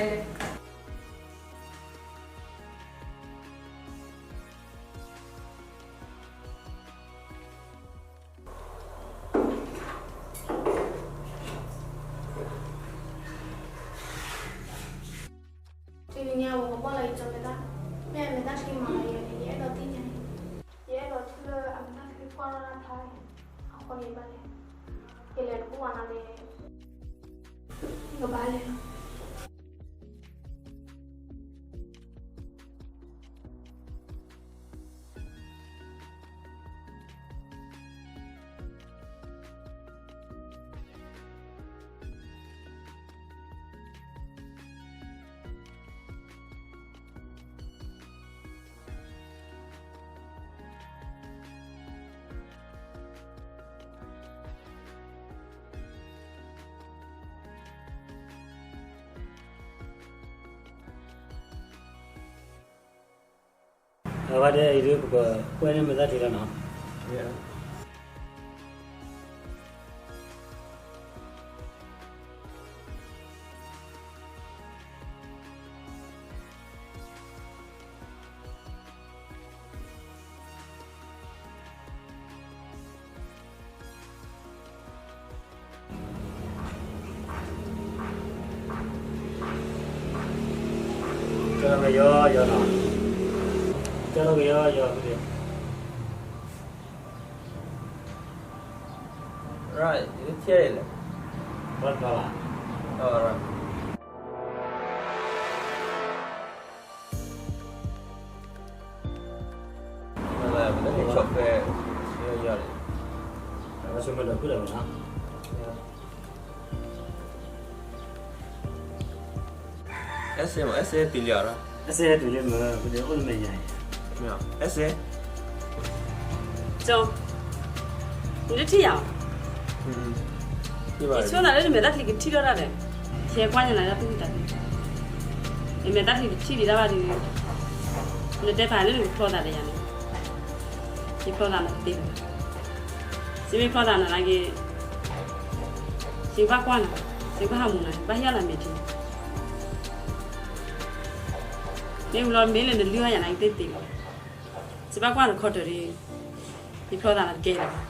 တနံၤညါ ပကဘၣ်လီၤယကၠီမဲာ်သၣ်, မ့ၢ်အမဲာ်သၣ်ချံမၤလီၤယၤန့ၣ် ယအဲၣ်ဒိးသ့ၣ်ညါန့ၣ်, ယအဲၣ်ဒိးထံၣ်လၢအမဲာ်သၣ်ချံကွၢ်ထီၣ်တၢ်ဖျါန့ၣ်, အဃိန့ၣ်ဘၣ်လဲၣ်, ယလဲၤတဘူၣ်ဝဲနၤလဲၣ်, ယကဘၣ်လဲၤလီၤ. အဝဲဒၣ်အံၤဒုး ပကကွဲန့ၢ်မဲာ်သၣ်ချံလီၤနီၤ. ကၢ်ထီၣ်ကယီယီနီၤ, ကၢ်ထီၣ်ကယီယီဖဲန့ၣ်, ယထံၣ်လဲၣ်, ဘၣ်တဘၣ်ဘၣ်. အဲၣ်စ့မး အဲၣ်စ့တုၤလံအီၤ, အဲၣ်စ့ဟဲတုၤလံမ့ၢ် ပဒဲအိၣ်လၢမဲာ်ညါအံၤ, အဲၣ်စ့, ကၠီ, နတထံၣ်ယၤ, ယဆိသးလၢနမဲာ်သၣ်ချံကထံၣ်ထီၣ်တၢ်ဒီး, ယဟဲကွၢ်ညါနၤလၢသူၣ်ကံၢ်သးလဲ, နမဲာ်သၣ်ချံကထံၣ်ဒံးတၢ်ဘၣ်ဒီး, နတဲပာ်လၢနကဖျီသးဒီးယၤန့ၣ်, ယဖျီသးနၤတသ့ဘၣ်, စ့မ့ၢ်ဖျီသးနၤနာ်က့ၤ, စ့ဘၣ်ကွၢ်နၤ, စ့ဘၣ်ဟးမူၤနၤ, ဘၣ်ဟ့ၣ်လီၤမဲာ်ထံ, မ့ၢ်ဝံၤလီၤမ့ၢ်လၢနလုၢ်ဟီၣ်ယၤနာ်က့ၤသ့သ့လီၤ, စ့ဘၣ်ကွၢ်နခီတၢၤဒီး, ယဖျီသးနၤတကဲလၢၤဘၣ်.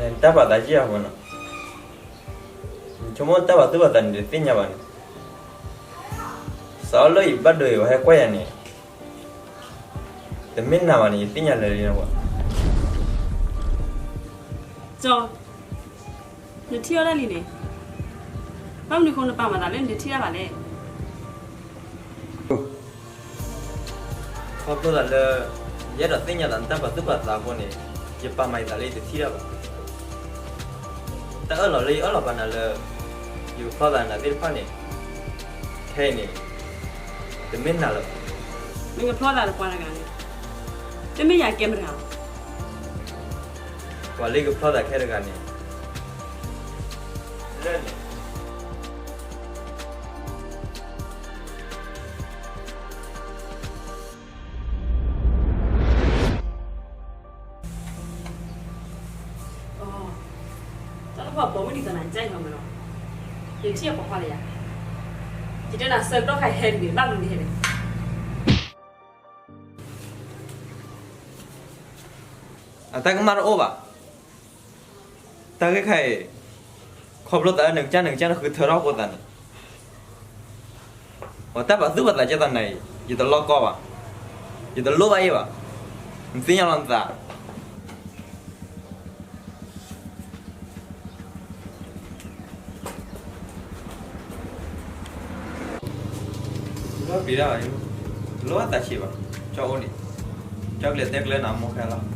နတၢ်ပာ်သးယံာ်အါမးနီၤ, နဆိကမိၣ်တၢ်ပာ်သူၣ်ပာ်သးန့ၣ် တသ့ၣ်ညါဘၣ်န့ၣ်, စးလၢယဘၣ်ဒိအံၤ ပှၤဟဲကွၢ်ယၤန့ၣ်, တမ့ၢ်နၤဘၣ်န့ၣ် ယသ့ၣ်ညါလၢာ်လံနီၤ, ကၠီ, နထံၣ်အီၤဒၣ်လံန့ၣ်, ဘၣ်မနုၤအဃိနပာ်မၤသးလၢနတထံၣ်တၢ်ဘၣ်လဲၣ်. ခီဖျိသးလၢ ယအဲၣ်ဒိးသ့ၣ်ညါသးနတၢ်ပာ်သူၣ်ပာ်သးအဃိန့ၣ်, ယပာ်မၤယသးလၢယတထံၣ်တၢ်ဘၣ်. တၢ်အၢၣ်လီၤလၢယအၢၣ်လီၤပာ်နၤလၢ ယကဖျီသးနၤသ့ၣ်တဖၣ်န့ၣ်, ခဲအံၤန့ၣ်, တမ့ၢ်နၤလၢၤဘၣ်. နကဖျီသးဒီးပှၤတဂၤန့ၣ်, တမ့ၢ်ယၤကဲမတၤဘၣ်. ပှၤလၢယကဖျီသးခဲတဂၤန့ၣ်, လၢန့ၣ် တၢ်တဖၣ်ပိာ်မုၣ်ဒ်သိးနၤ ကၠဲၣ်မးမးနီၤ, ယထံၣ်အပိာ်ခွါလၢယၤ, ယတဲနၤဆၢကတီၢ်ခါဟဲတဂ့ၤ ဘၣ်မနုၤနဟဲလဲၣ်. အတၢ်ကမၣ်တအိၣ်ဘၣ်. တၢ်ဂ့ၢ်ခါအံၤ, ခီဖျိသးလၢနကစၢ်နကစၢ်နဃုထၢထီၣ်အဃိသးန့ၣ်, ပှၤတၢ်ပာ်သူၣ်ပာ်သးကဲသးနၤအံၤ, ယတလီကီဘၣ်, ယတလိၣ်ဘၣ်အ့ၣ်ဘၣ်, နသ့ၣ်ညါလီၤနသး. တလိၣ်ဘၣ်ပျံၤတၢ်ဘၣ်, တလိၣ်ဘၣ်သးဆံးဘၣ်, ကၠီအိၣ်န့ၣ်, ကၠီကလဲၤတဲကျဲနၤမိၢ်ခဲလီၤ.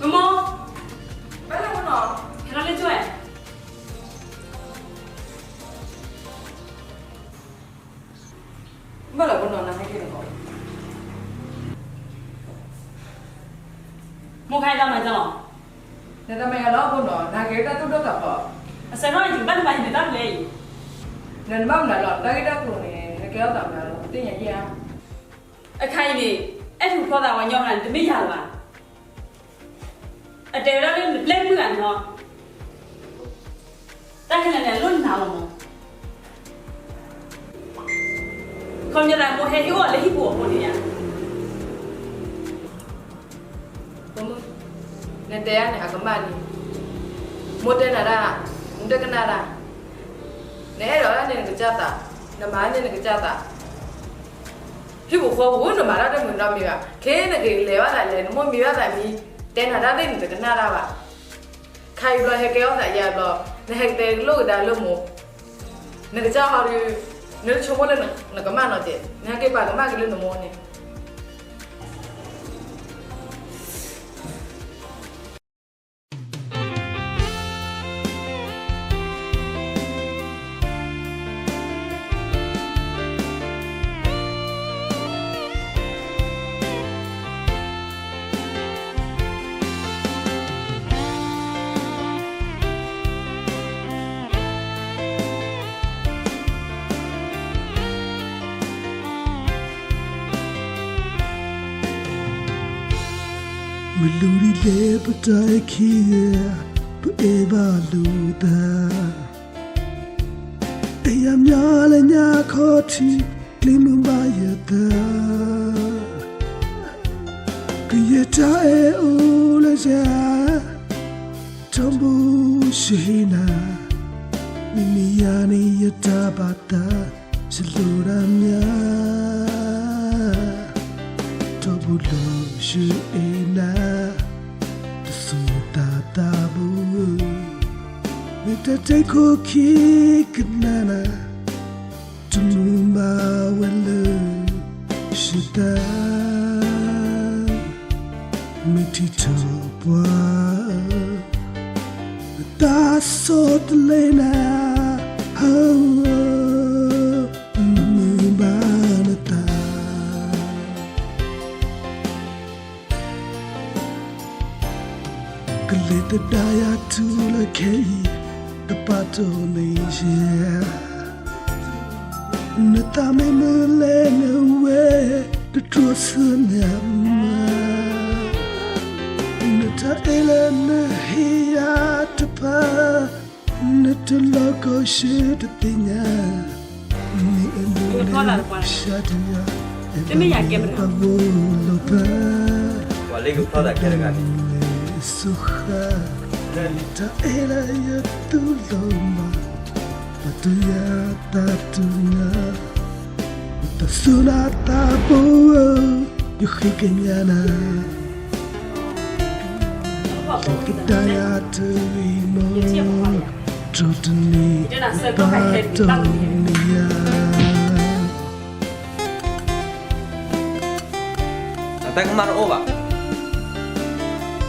မမိၢ်, ဘၣ်လၢပနီၢ်, ဟဲလီၤလၢကၠိဝဲ. ဘၣ်လၢပနီၢ် နဟဲက့ၤတကီး, မိၢ်ခါအံၤတၢ်မၤတၢ်လီၤ. နတၢ်မၤယၤလီၤပနီၢ်, နဟဲက့ၤတၢ်သူၣ်ဒိၣ်သးဖျိး. အစဲထီၣ်အံၤ တကဘၣ်နမၤယၤန့ၣ်တၢ်ပျဲအံၤ, နတဘၣ်မနုၤလီၤ, တၢ်ဂ့ၢ်တၢ်ကျိၤန့ၣ် နကဲထီၣ်သးမနုၤလီၤ သ့ၣ်ညါယဲဧါ. အခါအံၤန့ၣ် အဲၣ်ထူၣ်ဖျီသးဝဲညီနၤန့ၣ် တမ့ၢ်ယၤလၢၤဘၣ်. အတဲဝဲဒၣ်လၢနပျဲမုၢ်ဂၤနီၤ, တၢ်ခဲလၢာ်န့ၣ် အလိၣ်နၤလီၤမး. ခီပညီသးမိၢ်ဟဲဟ့ၣ်အိၣ်အီၤလၢဟံၣ်ပူၤအဃိန့ၣ်ဧါ. ဖိမုၣ်, နတဲယၤန့ၣ် အကမၣ်န့ၣ်, မိၢ်တဲနၤဒၣ်, နတကနၣ်ဒၣ်, နအဲၣ်ဒိးဒၣ်န့ၣ်နကစၢ်သး, နမၤန့ၣ်နကစၢ်သး. ဟံၣ်ပူၤဃီပူၤ နမၤတၢ်တမုာ်နီတမံၤဘၣ်, ခဲနက့ၤလဲၤဘၣ်သးလဲၤ နမိၢ်မံဘၣ်သးမံ, တဲနၤတၢ်သ့ၣ်နတကနၣ်တၢ်ဘၣ်. ခါအံၤဘျီဟဲကဲထီၣ်သးယၤဘျီ, နဟဲကတဲလိာ်ကဒါလၢမိၢ်, နကစၢ်ဟီဒီး, နတဆိကမိၣ်လၢနကမၣ်နီတစဲး, နဟဲက့ၤပာ်ကမၣ်က့ၤလၢနမိၢ်န့ၣ်. မ့ၢ်လူၤဒ်လဲၣ်ပတၢ်အခံဂၤ, ပအဲၣ်ဘၣ်လိာ်သး, အဲၣ်ယၤမးလၢညါခီထံး, ကျ့မုၢ်ဘၣ်ယသး, ကယဲၢ်တၢ်အဲၣ်အိၣ်လၢယၤ, ထီဘိယဟ့ၣ်နၤ, မ့မ့ၢ်ယၤန့ၣ်ယတၢ်ဘၣ်သး, ယလိၣ်တၢ်မး, ထီဘိလၢယအဲၣ်နၤ, တစိၤသးသးဘိဧၢ, မ့ၢ်တၢ်တဲခိၣ်ခံကနၣ်နၤ, တမုာ်ဘၣ်ဝဲလၢယသး, မ့ၢ်ထံၣ်ထီၣ်ပှၤ, အသးဆီတလဲနၤ, ဟၢ, မုာ်ဘၣ်နသး. ကလဲၤသဒါယၤတုၤလၢခဲအံၤ, တပာ်တီၢ်န့ၢ်ယဲ, နသးမ့ၢ်မုာ်လဲၣ်နဝဲ, တတြီဆၢနၤမး, နတၢ်အဲၣ်လၢနဟ့ၣ်ယၤတဖၣ်, နတလီၤကီၢ်ဆၢတသ့ၣ်ညါ, မ့ၢ်အလိၣ်လၢယသးတယၤ, ပှၤလၢကဖျီသးခဲတဂၤန့ၣ်, စၢဃာ်, တၢ်အဲၣ်လၢယသူၣ်လီၤမး, ပတုၤယၤသးတုၤနၤ, တၢ်စူၤနၤသးဘိဧၢ, ယဃ့ကညးနၤ, ကသဒါယၤတဂ့ၤမး, တြီတန့ၢ်ပာ်တီၢ်န့ၢ်ယၤ. အတၢ်ကမၣ်တအိၣ်ဘၣ်,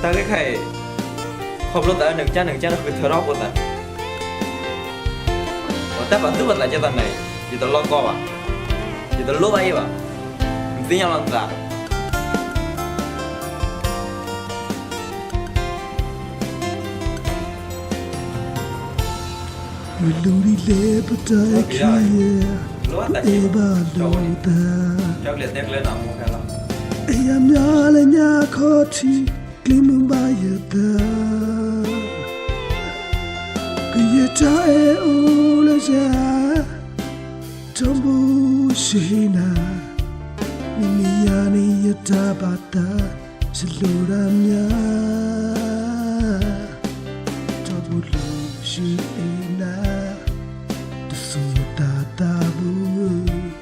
တၢ်ဂ့ၢ်ခါအံၤ, ခီဖျိသးအၢနကစၢ်နကစၢ်နဃုထၢထီၣ်ဖိသး, ပှၤတၢ်ပာ်သူၣ်ပာ်သးကဲသးနၤအံၤ, ယတလီကီဘၣ်, ယတလိၣ်ဘၣ်အ့ၣ်ဘၣ်, နသ့ၣ်ညါလီၤနသး. မ့ၢ်လူၤဒ်လဲၣ်ပတၢ်အခံဂၤ, ပအဲၣ်ဘၣ်လိာ်သး, ကၠီကလဲၤတဲကျဲနၤမိၢ်ခဲလီၤ. အဲၣ်ယၤမးလၢညါခီထံး ကျ့မုၢ်ဘၣ်ယသး, ကယဲၢ်တၢ်အဲၣ်အိၣ်လၢယၤ, ထီဘိယဟ့ၣ်နၤ, မ့မ့ၢ်ယၤန့ၣ်ယတၢ်ဘၣ်သး, ယလိၣ်တၢ်မး, ထီဘိလၢယဟ့ၣ်နၤ, တစိၤယသးသးဘိဧၢ,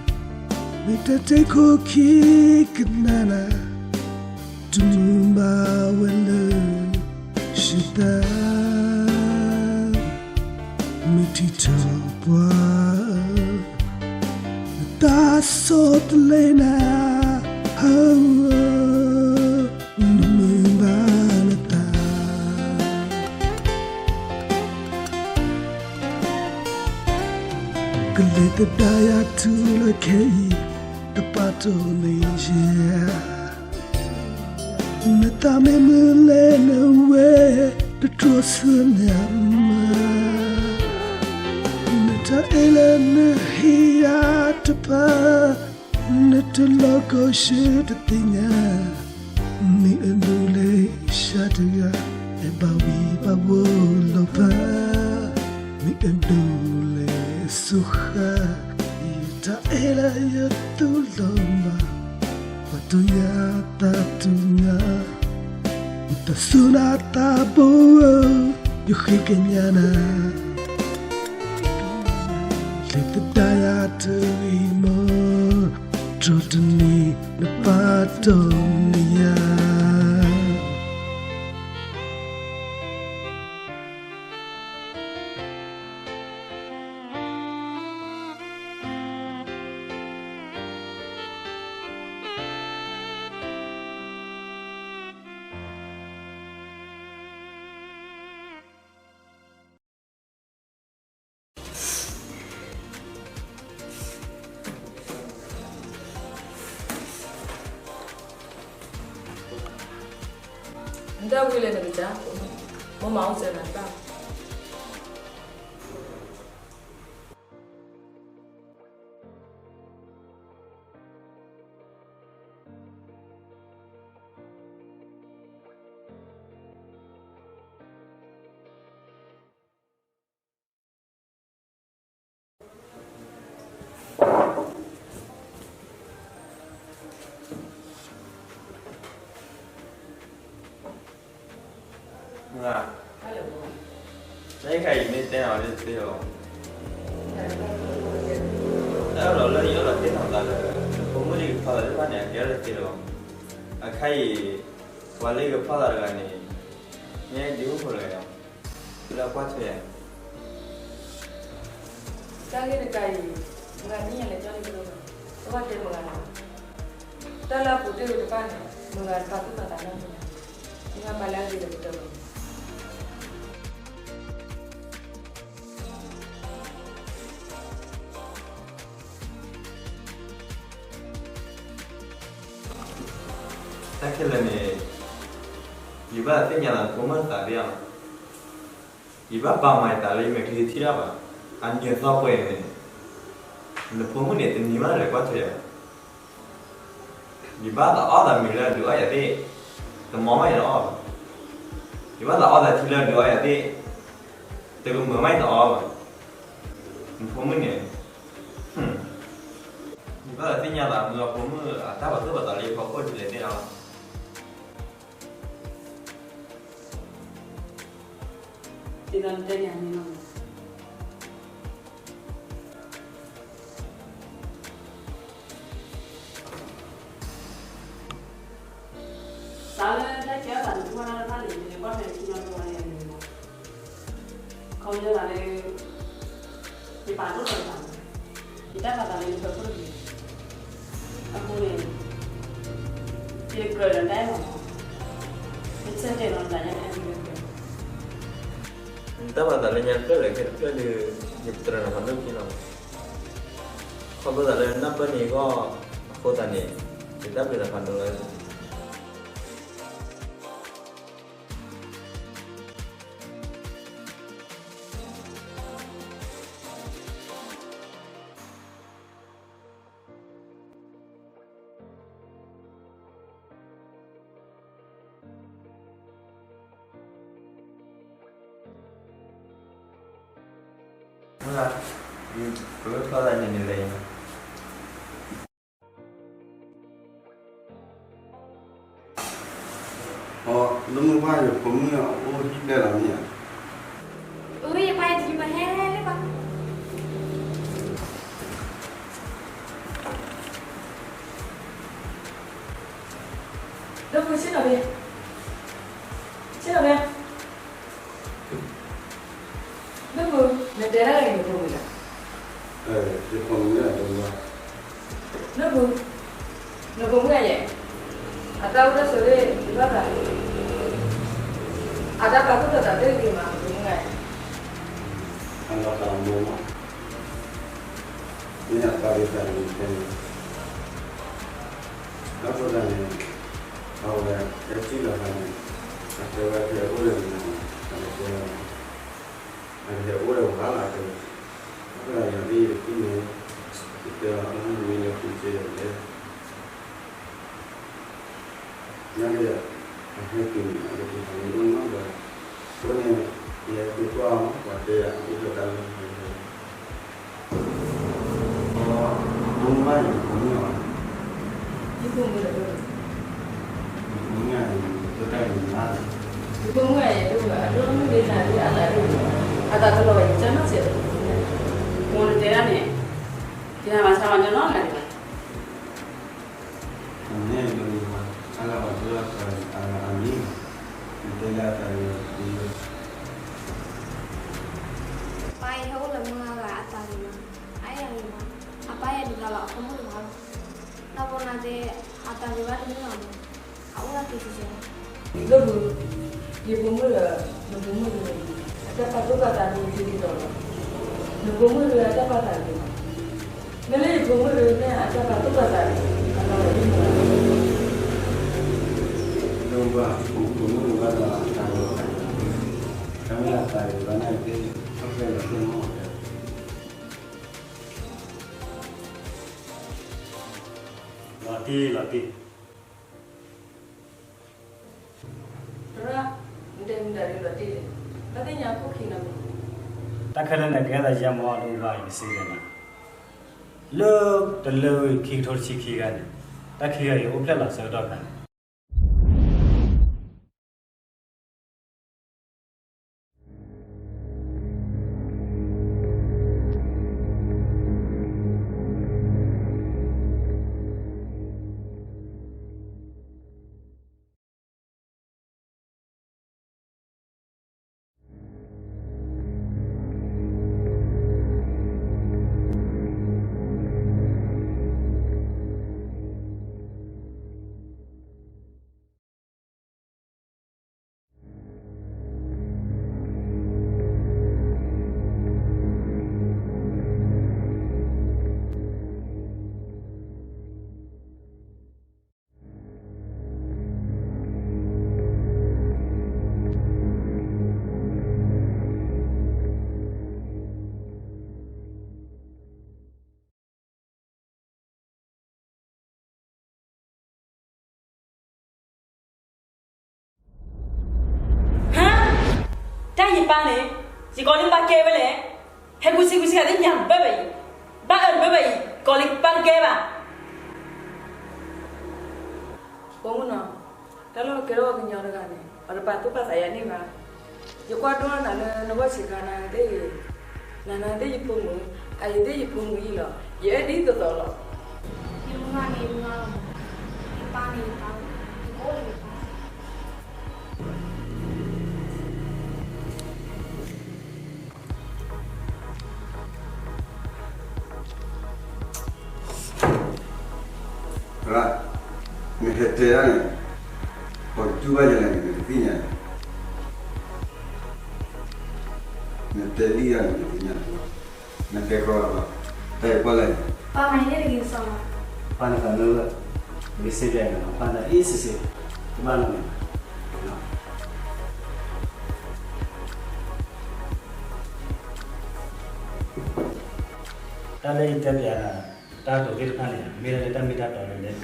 မ့ၢ်တၢ်တဲခိၣ်ခံကနၣ်နၤ, တမုာ်ဘၣ်ဝဲလၢယသး, မုၢ်ထံၣ်ထီၣ်ပှၤဧၢ, နသးစီတလဲနၤ, ဟါဧၢ, နမုာ်ဘၣ်နသး ကလဲၤသဒၣ်ယၤတုၤလၢခဲအံၤ, တပာ်တိၢ်န့ၢ်ယဲ, နသးမ့ၢ်မုာ်လဲၣ်နဝဲ, တတြီဆၢနၤမး, နတၢ်အဲၣ်လၢနဟ့ၣ်ယၤတဖၣ်, နတလီၢ်ကီၢ်ဆၢတသ့ၣ်ညါ, မ့ၢ်အဒိးလဲၣ်ယၤတဂၤ, အဲၣ်ဘၣ်ဝံၤဘၣ်ဝီလိာ်ဖး, မ့ၢ်အဒိးလဲၣ်စိဃာ်, ယတၢ်အဲၣ်လၢယသူၣ်လီၤဘၣ်, ပှၤတိၢ်ယၤသးတူၢ်နၤ, တၢ်စူၢ်နၤသးဘိဧၢ, ယဃ့ကညးနၤ, လဲၤသဒၣ်ယၤတဂ့ၤမး, တြီတနံၤနပာ်တိၢ်န့ၢ်ယၤ. နတၢ်ဝံၤလၢနကစၢ်, မိၢ်မၤအိၣ်စၢၤနၤတၢ်. မုၢ်ဂၤ, တၢ်အံၤခါအံၤမ့ၢ်တဲနၤအီၤလၢသ့လီၤ, တၢ်လီၤလၢယအၢၣ်လီၤသ့ၣ်နီၣ်သးလၢ နဖိမုၣ်လၢယကဖီသးသ့ၣ်တဖၣ်န့ၣ် အကဲထီၣ်လၢသ့လီၤ, အခါအံၤ ပှၤလၢယကဖီသးတဂၤန့ၣ် မ့ၢ်ဒုးအိၣ်ဖိတဂၤလီၤ, လၢအကွၢ်ထွဲယၤ တၢ်ဂ့ၢ်တခါအံၤ မုၢ်ဂၤသ့ၣ်ညါလၢကၠီလံကလိၣ်လီၤ, တဘၣ်တဲမုၢ်ဂၤလီၤ, တၢ်လၢအပူၤတ့ၢ်ဝဲတဖၣ်န့ၣ် မုၢ်ဂၤတဖၣ်သူၣ်ဖးသးနီၢ်မုၢ်ဂၤ, မုၢ်ဂၤမၤလၢအဂ့ၤဒီးကတၢၢ်လီၤ. တၢ်ခဲလၢာ်န့ၣ် ယဘၣ်သ့ၣ်ညါလီၤနဖိမုၣ်သးဒ်အံၤ, ယဘၣ်ပာ်မၤယသးလၢယမဲာ်ချံတထံၣ်တၢ်ဘၣ်, အနံၤအသီပှဲၤန့ၣ် နဖိမုၣ်န့ၣ် တနံၤမးလဲၤကွၢ်ထွဲယၤ, ယဘၣ်သးအီၣ်သးမ့ၤလၢအဒုးအီၣ်ယၤသ့ၣ်, တမီၤမးယတအီၣ်ဘၣ်, ယဘၣ်သးအီၣ်သးထံလၢအဒုးအီၣ်ယၤသ့ၣ်, တကမၢၤမးယတအီၣ်ဘၣ်, နဖိမုၣ်န့ၣ် ယဘၣ်သးသ့ၣ်ညါသးမုၢ်အဖိမုၣ် အတၢ်ပာ်သူၣ်ပာ်သးလၢယဖီခိၣ်ဒ်လဲၣ်သ့ၣ်လီၤ. ဒ်သိးနတဲန့ၣ်န့ၣ်လီၤ. တၢ်လၢတၢ်ကဲထီၣ်သးန့ၣ် ပှၤတဖၣ်န့ၣ် ယကွၢ်ထွဲန့ၣ်လီၤ. ခီပညီသးလၢ ယပာ်ဒိၣ်ထီၣ်သး, ယတၢ်ပာ်သးလၢယဖီခိၣ်တဂ့ၤ, အဃိန့ၣ် ယကြၢးဒီးတၢ်အဲၣ်မး, ယဆၢတဲာ်လီၤသးညါန့ၣ် ယကြၢး နတၢ်ပာ်သးလၢညါတဖျၢၣ်လၢခဲတဖျၢၣ်ဒီး ယပတြၢၤနၤဖးဒိၣ်က့လီၤ. ခီဖျိသးလၢနနၢ်ပၢၢ်န့ၢ်ယဂီၢ်အဃိသတးန့ၣ် ယတၢ်ဘျုးနၤဖးဒိၣ်လီၤ. ပကဖျီသးန့ၣ်န့ၣ်လဲၣ်. အိ လၢမုၢ်ပှၢ် ယဖိမုၣ်အအိၣ်ဟံၣ်ဖျဲၣ်လီၤမ့ၢ်ဧါ. အၢ ယပၢ် ယတယုၢ်မၤဟဲလၢပၢ်. လၢပူၤ ဆ့ၣ်နီၤဖဲ, ဆ့ၣ်နီၤဖဲ, လၢပူၤ နတဲဒၣ်လၢနဖိမုၣ်လၢ, ယဖိမုၣ်လၢအဒိဘၣ်, လၢပူၤ နဖိမုၣ်အယဲၢ်, အတၢ်အိၣ်တၢ်ဆိးသ့ၣ် ယဘၣ်သး, အတၢ်ပာ်သူၣ်ပာ်သးသ့ၣ်တက့ၢ်မး နဖိမုၣ်အယဲၢ်, အလီၤသးမ့ၢ်မး, မ့ၢ်အပာ်က့ၤသးန့ၣ်ဖဲန့ၣ် အဃိသတးန့ၣ် အဝဲ အစုၣ်လီၤသးန့ၣ် အတဲဝဲဖဲအိၣ်ဒီးနၤန့ၣ် အကတဲဝဲ, အကဟဲအိၣ်ဒီးပှၤလၢအတဲဝဲ, အဃိသတးယၤဒ်ယတသ့ၣ်ညါ, ယတဲအီၤ အမ့ၢ်လၢသုစ့ဒီးလဲၣ် ညါက့ၤ အဟဲက့ၤန့ၣ် အကက့ၤဟးန့ၣ်အိၣ်နီတဘျီ, အဃိန့ၣ် ယဟဲသုကွၢ်အီၤ ပှၤတဲယၤအိၣ်ဖဲတၢ်လီၢ်ဖဲန့ၣ်, အမ့ၢ်ဘၣ်ယဖိမုၣ်လီၤ, ယဖိမုၣ်လီၤ, ယဖိမုၣ်အံၤ တၢ်တဂ့ၤမး, ယဖိမုၣ်အံၤ အဒိၣ်မုၣ်ဒ့နၤဒ်အသးဒ်, အသးတလီၤဘၣ် ယကစၢ်နီၢ်ဆဲး, မိၢ်နတဲဒၣ်န့ၣ်, ယနမၤဆါမၤညီနီတဂၤဒံးဘၣ်. အန့ၣ်ဒ်န့ၣ်မး အလၢပှၤဒိၣ်ထီၣ်အမံၤ, နတဲလၢအသးဂ့ၤလီၤတသ့လၢၤ, ပၢ်အံၤဟဲအိၣ်လၢမုၢ်ဂၤဂၤအသးဂ့ၤမး, အအံၤအဂ့ၤမး, အပၢ်ယဲတဂၤလီၤ အဖိမုၣ်တဂၤလီၤ, နီၢ်ဖိနၤသ့ၣ် အသးဂ့ၤဘၣ်တမုၢ်ဂၤမး, အအိၣ်ဒၣ်က့ၤကဲ, လၢပူၤ ယဖိမုၣ်ဒီး နဖိမုၣ်တဂၤန့ၣ် အတၢ်ပာ်သူၣ်ပာ်သးဒ်သိးသိးလီၤ, နဖိမုၣ်တဂၤအတၢ်ပာ်သးဂ့ၤမး, မ့ၢ်လၢယဖိမုၣ်တဂၤမ့ၢ်အတၢ်ပာ်သူၣ်ပာ်သးန့ၣ် အလီၤဂာ်ဒ်မး, ဒ်ဘၣ်ဖိမုၣ်တဂၤဒီးအတၢ်ဂ့ၤ, တၢ်မ့ၢ်အသးဂ့ၤဘၣ်န့ၣ်သ့ၣ် အဖျဲၣ်လီၤသ့ၣ်မီၢ် လီၤတံၢ်လီၤတံၢ်, သရၣ်, နတဲမတၤဒ်လီၤတံၢ်လဲၣ်, ဘၣ်သ့ၣ်ညါခိၣ်ခံနၤ, တၢ်ခဲလၢာ်န့ၣ်ကဲသးယဲမီၢ်ဒိဘၣ်အံၤ နစံးလဲၣ်နၤ, လၢတလၢဝံၤခံကထိတဆံခံဂၤန့ၣ်, တၢ်ခံဂၤအံၤအိၣ်ဖျဲၣ်လီၤဆၢကတီၢ်ခါန့ၣ် ဟါ, တၢ်ယပၢ်န့ၣ်, ယကိးလၢပၢ်ကဲဝဲလဲၣ်, ဟဲကူစံကူစံဂၤသ့ၣ်ညါဘၣ်ဘၣ်အံၤ, ဘၣ်အၢတဘၣ်ဘၣ်အံၤ ကိးလၢပၢ်တကဲဘၣ်. ဖိမုၣ်နီၤ, တၢ်လၢကဲထီၣ်ပှၤကညီတဂၤန့ၣ် ပှၤတပာ်သူၣ်ပာ်သးယၤန့ၣ်ဘၣ်. ယကွၢ်ဒိၣ်ထီၣ်နၤလၢနဂီၢ်ဆံးခါနၤသ့ၣ်, နၤနၤသ့ၣ်ယဖိမုၣ်, အအံၤသ့ၣ်ယဖိမုၣ်အံၤလီၤ, ယအဲၣ်ဒ်သိးသိးလီၤ. ယမုၢ်ဂၤန့ၣ်ယမုၢ်ဂၤလီၤ, ယပၢ်န့ၣ်ယပၢ်, ယကအိၣ်ဒီးယပၢ် ရၣ်, နဟဲတဲဒၣ်န့ၣ်, ပှၤကတူၢ်ဘၣ်ယၤလဲၣ်န့ၣ် နတသ့ၣ်ညါ, နတဲလံယၤန့ၣ် နသ့ၣ်ညါ, နတဲကြၢးလီၤ, တၢ်အံၤကွၢ်လဲၣ်, ပၢ်မၤန့ၣ်တဂ့ၤကစီၣ်လီၤ, ပၢ်န့ၣ်သးနၢဝဲ, မ့ၢ်စ့ၢ်ကီးန့ၣ် ပၢ်န့ၣ်အ့ၣ်စ့ၢ်စ့ၢ်, တဘၣ်နီတမံၤ တၢ်လၢယတဲပျးနၤ, တၢ်တိာ်သ့ၣ်တဖၣ်န့ၣ် မ့ၢ်ဒၣ်လၢတၢ်မ့ၢ်တၢ်တီလၢလဲၣ်,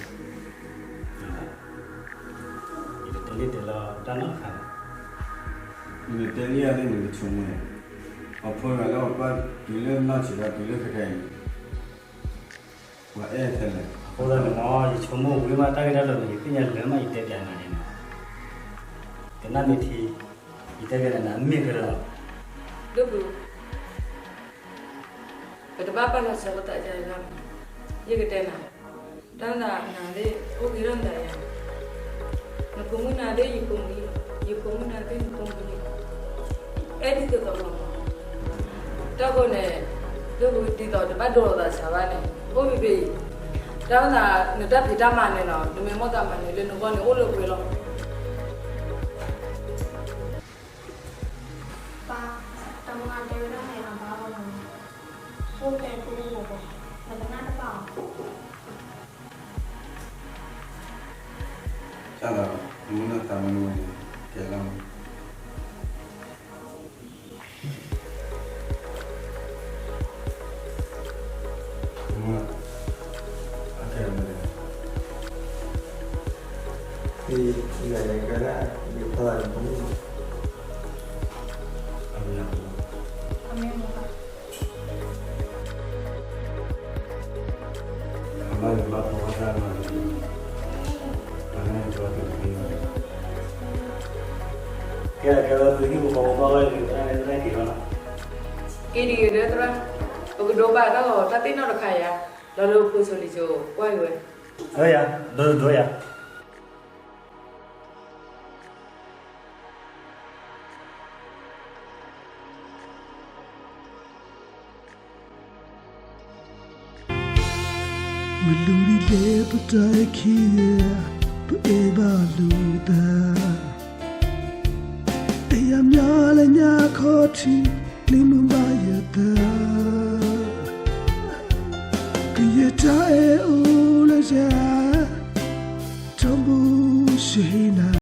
ယတတဲလံတဲလီၤတၢ်နီတခါဘၣ်. နတဲလံယၤသ့ၣ်န့ၣ် နဆိကမိၣ်န့ၣ်, ဖိဂၤလၢအပၢ်တုၤလၢနီၢ်ဆံးဒီးတုၤလၢခဲခဲအံၤန့ၣ် ပှၤအဲၣ်ထဲလဲၣ်. အဃိသတးန့ၣ်နီၤ ယဆိကမိၣ်ဝံၤမးတၢ်ဂ့ၢ်တၢ်လီၤန့ၣ် ယသ့ၣ်ညါလၢာ်မး ယတဲပျးနၤန့ၣ်နီၤ. ကနၣ်မ့ၢ်ထံ ယတဲပျးနၤန့ၣ် အမ့ၢ်ကလီၤ. ဒိၣ်ဘု ပတဘၣ်ပာ်လီၤစၢၤပသးယၤလီၤ. ယကတဲနၤ, တၢ်နၤနၤသ့ၣ် အိၣ်ဂ့ၤထီၣ်နသးယၤ, နဖိမုၣ်နၤသ့ၣ်ယဖိမုၣ်လီၤ, ယဖိမုၣ်နၤသ့ၣ်နဖိမုၣ်လီၤ. အဲၣ်ဒ်သိးသိးလီၤမး. တၢ်ဃိန့ၣ် ဒိၣ်ဘု ဒ်သိးတဘၣ်ဒိလိာ်သးစှၤဘၣ်န့ၣ် အိၣ်ဖဲဖဲအံၤ, တၢ်နၤ နတၢ်ဖံးတၢ်မၤန့ၣ်နီၤ နမ့ၢ်မိၣ်သးမၤန့ၣ် လၢနဂီၢ်န့ၣ်အိၣ်လၢပှဲၤလီၤ. ပၢ်, တၢ်မၤတဲဝဲဒၣ်န့ၣ် အဘၣ်လီၤ, အိၣ်ဖဲပူၤပူၤ, နကနၣ်တဘၣ်အီၤ. တၢ်လီၤ, မုၢ်နီၢ်သးမုၢ်န့ၣ် ကဲလီၤ. ကဲ ကဲ သုဟံၣ်ဖိဃီဖိဘၣ်ဝဲန့ၣ် သရၣ်န့ၣ် သရၣ်က့ၤဘၣ်လီၤ. က့ၤဒံးဂ့ၤဒီးသရၣ်, ပကဒိးဘၣ်တၢ်လီၤတၢ်သ့ၣ်နီၣ်တခါယၤ, လီၤလၢဖိစိၤလံၤစိၤကွၢ်က့ၤဝဲ. အၢယၤ, ဒိဒိဒိယၤ. မ့ၢ်လူၤဒ်လဲၣ်ပတၢ်အခံဂ့ၤ, ပအဲၣ်ဘၣ်လိာ်သး, အဲၣ်ယၤမးလၢညါခီထံး,